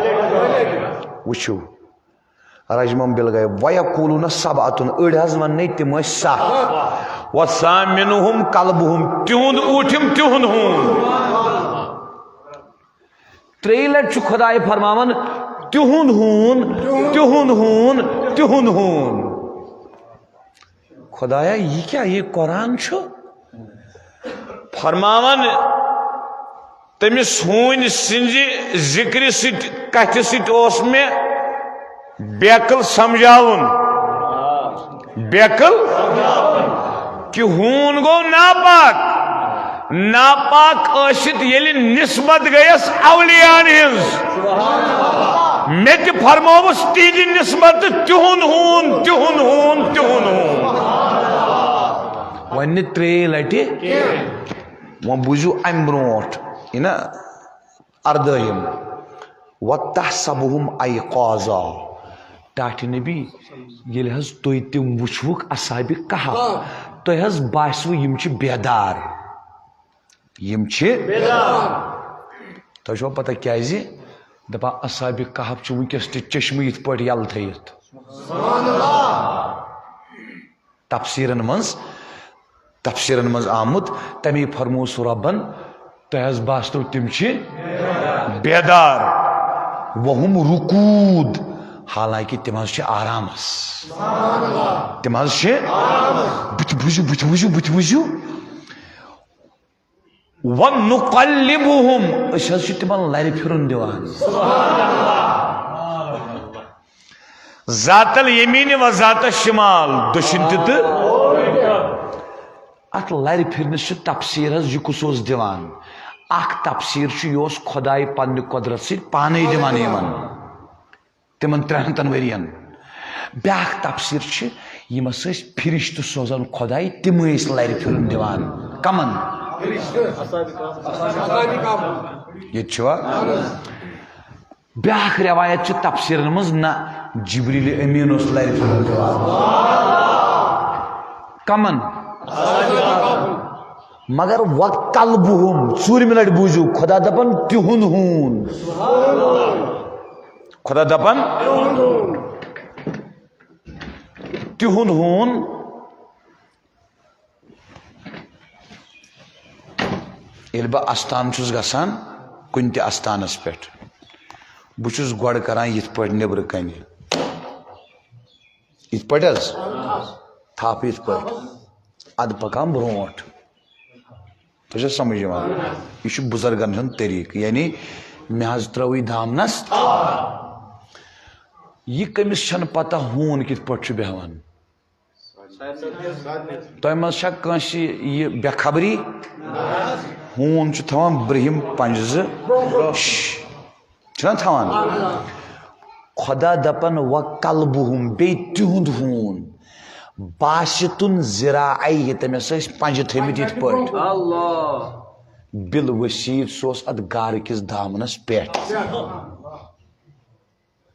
وٕچھِو، رجمم بالغیب۔ وَیَقُولُونَ سَبْعَةٌ، أڑۍ حظ وَننَے تِم ٲسۍ سَتھ۔ وَثَامِنُہُم کَلْبُہُم، تِہُنٛد ٲٹھِم، تِہُنٛد ہوٗن۔ ترٛیٚیہِ لٹہِ چھُ خۄداے فرماوان، "تِہُنٛد ہوٗن، تِہُنٛد ہوٗن، تِہُنٛد ہوٗن۔" خۄدایا، یہِ کیٛاہ؟ یہِ قرآن چھُ فرماوان، تٔمِس ہوٗنۍ سٕنٛزِ ذِکرِ سۭتۍ، کتھِ سۭتۍ اوس مےٚ بیقل سمجھاوُن۔ بیقل کہ ہوٗن گوٚو ناپاک۔ ناپاک ٲسِتھ ییٚلہِ نسبت گٔیَس اولیاءن ہٕنٛز، مےٚ تہِ فرمووُس تِہنٛدِ نسبت تِہُنٛد ہوٗن، تِہُنٛد ہوٗن، تِہُنٛد ہوٗن۔ وۄنۍ نہٕ ترٛیٚیہِ لٹہِ۔ وۄنۍ بوٗزِو امہِ برونٛٹھ، یہِ نا اردٲہِم۔ وَتَحْسَبُهُمْ أَيْقَاظًا۔ ٹاٹھہِ نبی، ییٚلہِ حظ تُہۍ تِم وٕچھوُکھ اصحابِ کہف، تۄہہِ حظ باسِوٕ یِم چھِ بیدار۔ یِم چھِ بیدار۔ تۄہہِ چھُوا پتہ کیازِ؟ دپان اصحابِ کہف چھِ وٕنکیٚس تہِ چشمہٕ یِتھ پٲٹھۍ یَلہٕ تھٲیِتھ۔ تفسیرن منٛز، تفسیرن منٛز آمُت، تمی فرموو سُہ رۄبن، تۄہہِ حظ باسیو تِم چھِ بیدار۔ وَهُمْ رُقُودٌ، حالانکہ تِم حظ چھِ آرامس۔ تِم حظ چھِ، بُتھِ بوٗزِو، بُتھِ بوٗزِو، بُتھِ بوٗزِو۔ وَنُقَلِّبُهُمْ، أسۍ حظ چھِ تِمن لرِ پھِرُن دِوان۔ ذات الیمین و ذات الشمال، دٔچھِنۍ تہِ تہٕ۔ اتھ لرِ پھِرنس چھُ تفسیر حظ، یہِ کُس اوس دِوان؟ اکھ تفسیر چھُ، یہِ اوس خداے پننہِ قۄدرت سۭتۍ پانے دِوان یِمن۔ تِمن ترٛٮ۪ن ہتن ؤرین۔ بیٛاکھ تفسیر چھِ، یِمس ٲسۍ فرشتہٕ سوزان خۄداے، تِم ٲسۍ لرِ پھِرُن دِوان۔ کمن؟ ییٚتہِ چھُوا؟ بیٛاکھ رٮ۪وایت چھِ تفسیرن منٛز، نہ، جبریل امین اوس لرِ پھِرُن دِوان۔ کمن؟ مگر وَقَلْبُهُمْ، ژوٗرمہِ لٹہِ بوٗزِو، خۄدا دپان، تِہُنٛد ہوٗن۔ خۄدا دپان، تِہُنٛد ہوٗن۔ ییٚلہِ بہٕ استان چھُس گژھان، کُنہِ تہِ استانس پٮ۪ٹھ، بہٕ چھُس گۄڈٕ کران یِتھ پٲٹھۍ نیٚبرٕ کنہِ، یِتھ پٲٹھۍ حظ، تھپھ یِتھ پٲٹھۍ، ادٕ پکان برونٛٹھ۔ تۄہہِ چھا سمجھ یِوان؟ یہِ چھُ بُزرگن ہُنٛد طریٖقہٕ، یعنی مےٚ حظ ترٲوٕے دامنس۔ یہِ کٔمِس چھنہٕ پتہ ہوٗن کِتھ پٲٹھۍ چھُ بیٚہوان؟ تۄہہِ منٛز چھا کٲنٛسہِ یہِ بے خبری؟ ہوٗن چھُ تھاوان برٛہِم پنجہِ زٕ۔ شش۔ چھُنہ تھاوان؟ خۄدا دپان، وَقَلْبُهُمْ، بیٚیہِ تِہُنٛد ہوٗن، باسِطٌ ذِرَاعَیْہِ، تٔمِس ٲسۍ پنجہِ تھٲومٕتۍ یِتھ پٲٹھۍ۔ اللہ۔ بالوسیط، سُہ اوس اتھ غارٕ کِس دامنس پٮ۪ٹھ۔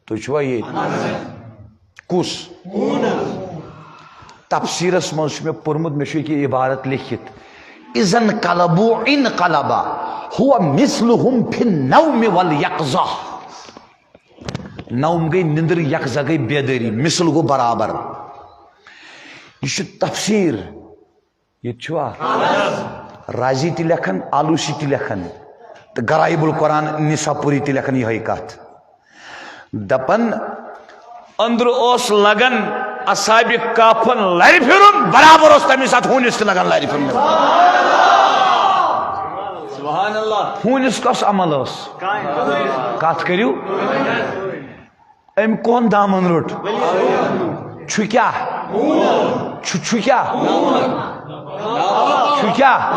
تُہۍ چھِوا ییٚتہِ؟ کُس؟ تفسیرس منٛز چھُ مےٚ پوٚرمُت، مےٚ چھُ ییٚکیٛاہ عبارت لیکھِتھ، اذا انقلبوا انقلب هو مثلهم في النوم واليقظة۔ نوم گٔے نِندٕر، یقظہ گٔے بیدٲری، مثل گوٚو برابر۔ یہِ چھُ تفسیر۔ ییٚتہِ چھُوا؟ رازی تہِ لیکھان، آلوسی تہِ لیکھان، تہٕ غرائب القرآن نساپوری تہِ لیکھان یِہوٚے کتھ۔ دپان، أنٛدرٕ اوس لگان اصحابِ کہفن لرِ پھِرُن، برابر اوس تمی ساتہٕ ہوٗنِس تہِ لگان لرِ پھِرُن۔ سبحان اللہ۔ ہوٗنِس کۄس عمل ٲس؟ کتھ کٔرِو۔ أمۍ کون دامن روٚٹ؟ چھُ کیٛاہ؟ چھُ، چھُ کیٛاہ؟ چھُ کیٛاہ؟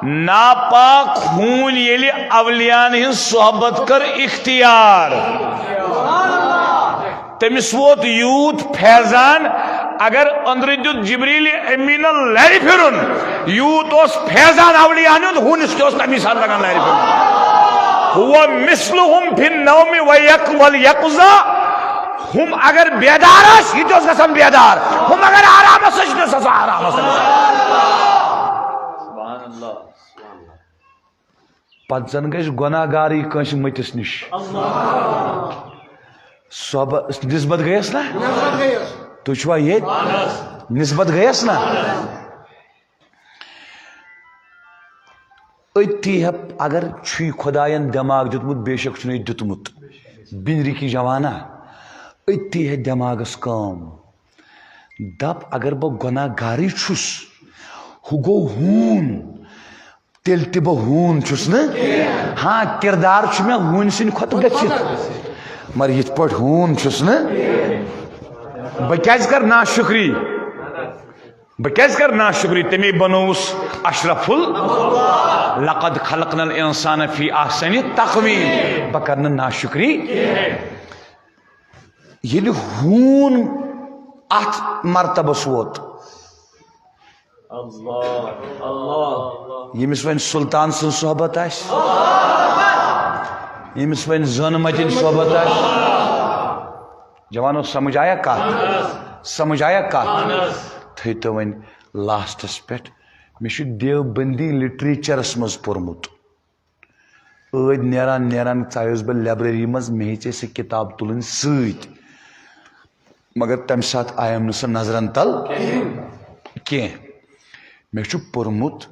ناپاک ہوٗنۍ ییٚلہِ اولیاءن ہٕنٛز صحبت کٔر اختیار، تٔمِس ووت یوٗت فیضان، اگر أنٛدرٕ دیُت جبریل امیٖنن لرِ پھِرُن، یوٗت اوس فیضان اولیاءن ہُنٛد، ہوٗنِس تہِ اوس تَمی ساتہٕ لگان لرِ پھِرُن۔ هو مثلهم في النوم واليقظة۔ ہُم اگر بیدار ٲسۍ، یہِ تہِ اوس گژھان بیدار۔ ہُم اگر آرامس ٲسۍ، یہِ تہِ اوس آسان آرامس۔ سبحان اللہ۔ پتہٕ زن گژھِ گۄناہ گارٕے کٲنٛسہِ مٔتِس نِش۔ صحبہ نسبت گٔیس نا؟ تُہۍ چھِوا ییٚتہِ؟ نسبت گٔیس نا؟ أتی ہیٚپ-، اگر چھُے خۄداین دٮ۪ماغ دیُتمُت، بے شک چھُنَے دیُتمُت، بِنرِ کی جوانا، أتی ہے دٮ۪ماغس کٲم۔ دپ، اگر بہٕ گۄناہ گارٕے چھُس، ہُہ گوٚو ہوٗن، تیٚلہِ تہِ بہٕ ہوٗن چھُس نہٕ۔ ہاں، کردار چھُ مےٚ ہوٗنۍ سٕنٛدِ کھۄتہٕ گٔژھِتھ، مگر یِتھ پٲٹھۍ ہوٗن چھُس نہٕ۔ بہٕ کیٛازِ کرٕ ناشُکری؟ بہٕ کیٛازِ کرٕ ناشُکری؟ تٔمے بنووُس اشرف ال-، لقد خلقنا الانسان فی احسن تقویم۔ بہٕ کرٕ نہٕ ناشُکری۔ ییٚلہِ ہوٗن اتھ مرتبس ووت، اللہ، اللہ۔ ییٚمِس وۄنۍ سلطان سٕنٛز صحبت آسہِ، ییٚمِس وۄنۍ زٲنہٕ متٮ۪ن صحبت آسہِ، جوانو، سمجھ آیا کتھ؟ سمجھ آیا کتھ؟ تھٲیتو وۄنۍ لاسٹس پٮ۪ٹھ، مےٚ چھُ دیوبندی لٹریچرس منٛز پوٚرمُت۔ ٲدۍ نیران نیران ژایوس بہٕ لایبریری منٛز، مےٚ ہیٚژے سۄ کِتاب تُلٕنۍ سۭتۍ، مگر تَمہِ ساتہٕ آیم نہٕ سۄ نظرن تل کینٛہہ۔ مےٚ چھُ پوٚرمُت،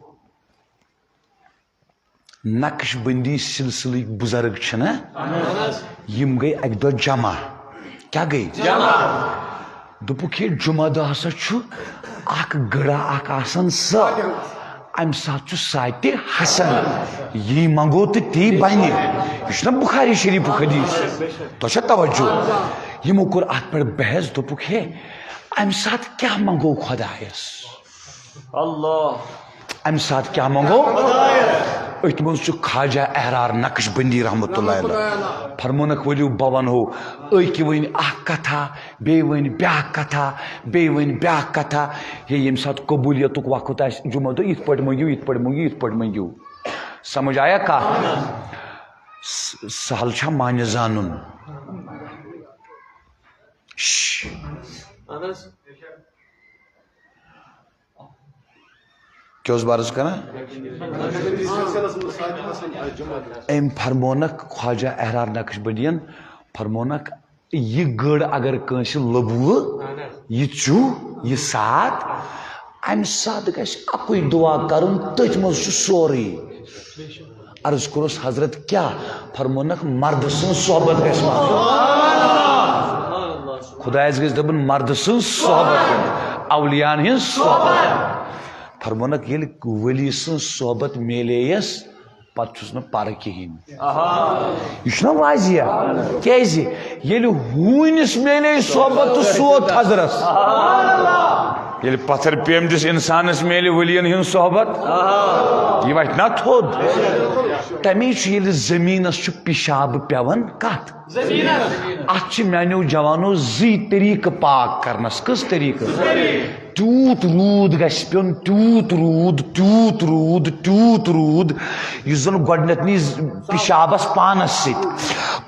نقش بندی سلسلٕکۍ بُزرگ چھِنہ، یِم گٔے اکہِ دۄہ جمع۔ کیٛاہ گٔے؟ دوٚپُکھ، ہے، جمعہ دۄہ ہسا چھُ اکھ گڑا اکھ آسان سۄ، امہِ ساتہٕ چھُ ساعتِ حسن، یی منگو تہٕ تی بنہِ۔ یہِ چھُنہ بخاری شریفُک حدیث؟ تۄہہِ چھا توجہ؟ یِمو کوٚر اتھ پٮ۪ٹھ بحث، دوٚپُکھ، ہے، امہِ ساتہٕ کیٛاہ منگو خۄدایس؟ اللہ۔ امہِ ساتہٕ کیٛاہ منگو؟ أتھۍ منٛز چھُ خواجہ احرار نقش بندی رحمتہ اللہ علیہ فرمونکھ، ؤلِو بہٕ ونہو، أکۍ ؤنۍ اکھ کتھا، بیٚیہِ ؤنۍ بیٛاکھ کتھا، بیٚیہِ ؤنۍ بیٛاکھ کتھا۔ ہے، ییٚمہِ ساتہٕ قبولیتُک وقت آسہِ، جمعہ دۄہ یِتھ پٲٹھۍ مٔنگِو، یِتھ پٲٹھۍ مٔنگِو، یِتھ پٲٹھۍ مٔنگِو۔ سمجھ آیا کتھ؟ س-، سہل چھا معنی زانُن؟ شش۔ کیٛاہ اوس بہٕ عرض کران؟ أمۍ فرمونکھ، خواجہ احرار نقش بندین فرمونکھ، یہِ گٔر اگر کٲنٛسہِ لوٚبوٕ، یہِ چُھ، یہِ ساتھ، امہِ ساتہٕ گژھِ اکُے دُعا کرُن، تٔتھۍ منٛز چھُ سورُے۔ عرض کوٚرُس، حضرت کیٛاہ؟ فرمونکھ، مردٕ سٕنٛز صحبت گژھِ ما آسُن۔ خدایس گژھِ دپُن، مردٕ سٕنٛز صحبت گژھِ، اولیاہن ہٕنٛز صحبت۔ فرمونکھ، ییٚلہِ ولی سٕنٛز صحبت میلییس، پتہٕ چھُس نہٕ پرٕ کِہیٖنۍ۔ یہِ چھُنہ واضح؟ کیٛازِ؟ ییٚلہِ ہوٗنِس میلے صحبت تہٕ سُہ ووت تھزرس۔ ییٚلہِ پتھر پیمتِس انسانس میلہِ ؤلین ہٕنٛز صحبت، یہِ وتھِ نا تھوٚد؟ تمی چھُ ییٚلہِ زٔمیٖنس چھُ پِشاب پٮ۪وان، کتھ؟ اتھ چھِ میانیو جوانو زٕے طریٖقہٕ پاک کرنس۔ کٔژ طریٖقہٕ؟ تیوٗت روٗد گژھِ پیوٚن، تیوٗت روٗد، تیوٗت روٗد، تیوٗت روٗد، یُس زن گۄڈٕنیتھ نی پِشابس پانس سۭتۍ،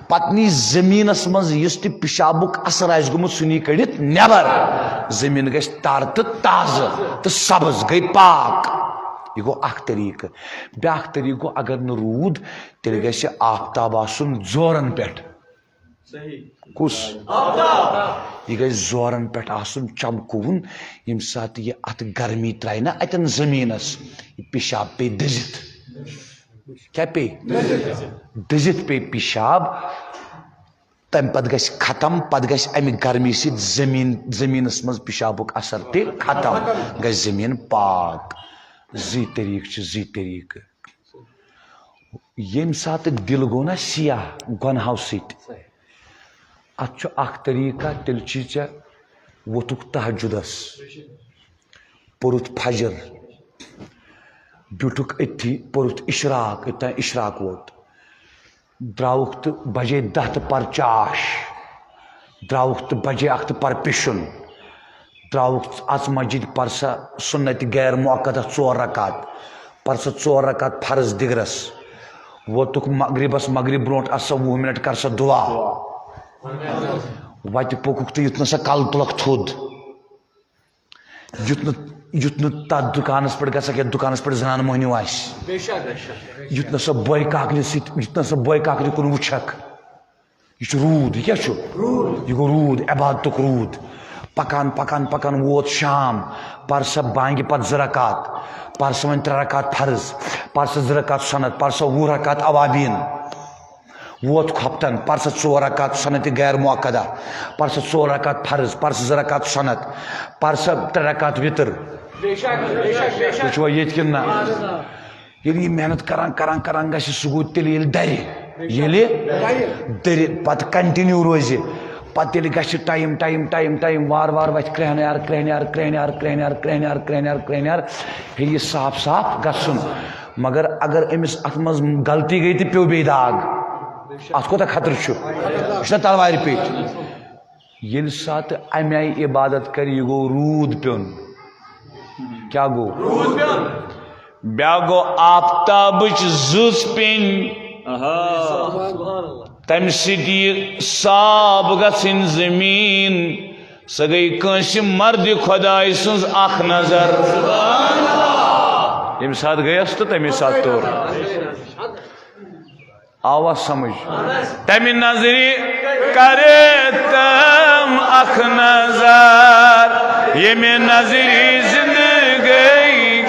پتہٕ نی زٔمیٖنس منٛز یُس تہِ پِشابُک اثر آسہِ گوٚمُت، سُہ نی کٔڑِتھ نٮ۪بر۔ زٔمیٖن گژھِ تر تہٕ تازٕ تہٕ سبز، گٔے پاک۔ یہِ گوٚو اکھ طریٖقہٕ۔ بیٛاکھ طریٖقہٕ گوٚو، اگر نہٕ روٗد، تیٚلہِ گژھِ آفتاب آسُن زورن پٮ۪ٹھ۔ کُس؟ یہِ گژھِ زورن پٮ۪ٹھ آسُن چمکوُن، ییٚمہِ ساتہٕ یہِ اتھ گرمی ترایہِ نا اتٮ۪ن زٔمیٖنس، یہِ پِشاب پیٚیہِ دٔزِتھ۔ کیٛاہ پیٚیہِ؟ دٔزِتھ پیٚیہِ پِشاب۔ تمہِ پتہٕ گژھِ ختم، پتہٕ گژھِ امہِ گرمی سۭتۍ زٔمیٖن، زٔمیٖنس منٛز پِشابُک اثر تہِ ختم، گژھِ زٔمیٖن پاک۔ زٕے طریٖقہٕ چھِ، زٕے طریٖقہٕ۔ ییٚمہِ ساتہٕ دِل گوٚو نا سیاہ گۄنہو سۭتۍ، اتھ چھُ اکھ طریٖقہ، تیٚلہِ چھُے ژےٚ ووٚتھُکھ تہجدس، پوٚرُتھ فجر، بیوٗٹھُکھ أتھی، پوٚرُتھ اشراق، یوٚتام اشراق ووت، درٛاوُکھ تہٕ بجے دَہ تہٕ پر چاش، درٛاوُکھ تہٕ بجے اکھ تہٕ پر پِشُن، درٛاوُکھ اَژ مسجد، پر سا سُنت غیر مؤقتہ ژور رکعت، پر سا ژور رکعت فرض دِگرس، ووتُکھ مغربس، مغرب برونٹھ اَژ سا وُہ منٹ، کر سا دُعا۔ وتہِ پوٚکُکھ تہٕ یُتھ نہ سا کلہٕ تُلکھ تھوٚد، یُتھ نہٕ، یُتھ نہٕ تتھ دُکانس پٮ۪ٹھ گژھکھ یتھ دُکانس پٮ۪ٹھ زنان مۄہنیو آسہِ، یُتھ نہ سا بوے کاکنہِ سۭتۍ، یُتھ نہ سا بوے کاکنہِ کُن وٕچھکھ۔ یہِ چھُ روٗد۔ یہِ کیٛاہ چھُ؟ یہِ گوٚو روٗد، عبادتُک روٗد۔ پکان، پکان، پکان ووت شام۔ پر سا بانگہِ پتہٕ زٕ رکعت۔ پر سا وۄنۍ ترٛےٚ رکعت فرض۔ پر سا زٕ رکعت سنت۔ پر سا وُہ رکعت اوابین۔ ووت خۄفتن۔ پر سا ژور رکعت سنت غیر مؤقتہ۔ پر سا ژور رکعت فرض۔ پر سا زٕ رکعت سنت۔ پر سا ترٛےٚ رکعت وِتر۔ تُہۍ چھِوا ییٚتہِ کِنہٕ نہ؟ ییٚلہِ یہِ محنت کران، کران، کران گژھِ، سُہ گوٚو تیٚلہِ ییٚلہِ دَرِ۔ ییٚلہِ دَرِ پتہٕ continue روزِ، پتہٕ ییٚلہِ گژھِ time، time، time، time، وارٕ وارٕ وَتھِ کرٛہنیار، کرٛہنیار، کرٛہنیار، کرٛہنیار، کرٛہنیار، کرٛہنیار، کرٛہنیار، ہے یہِ صاف صاف گژھُن۔ مگر اگر أمِس اَتھ منٛز غلطی گٔے تہٕ پیوٚو بیٚیہِ داغ، اَتھ کوٗتاہ خطرٕ چھُ؟ یہِ چھُنہ تلوارِ پیٚٹھۍ؟ ییٚلہِ ساتہٕ اَمہِ آیہِ عبادت کرِ، یہِ گوٚو روٗد پیوٚن۔ کیٛاہ گوٚو؟ روٗد پیوٚن۔ بیٛاکھ گوٚو آفتابٕچ زٕژ پیٚنۍ۔ آہا۔ تَمہِ سۭتۍ یہِ صاف گژھٕنۍ زٔمیٖن۔ سۄ گٔے کٲنٛسہِ مردِ خۄدایہِ سٕنٛز اکھ نظر۔ ییٚمہِ ساتہٕ گٔیَس تہٕ تَمی ساتہٕ توٚر۔ آوا سمجھ؟ تمہِ نظرِ کرِ تم اکھ نظر، ییٚمہِ نظرِ زندگی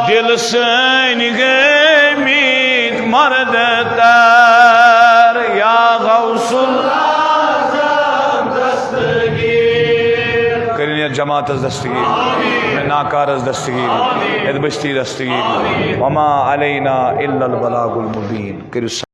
دل سٲنۍ گٔمٕتۍ مرد تر۔ یا غوث ال کٔرِن یَتھ جماعتس دستگیٖر، مےٚ ناکارس دستگیٖر، یَتھ بستی دستگیٖر۔ وما علینا الا البلاغ المبین۔ کٔرِو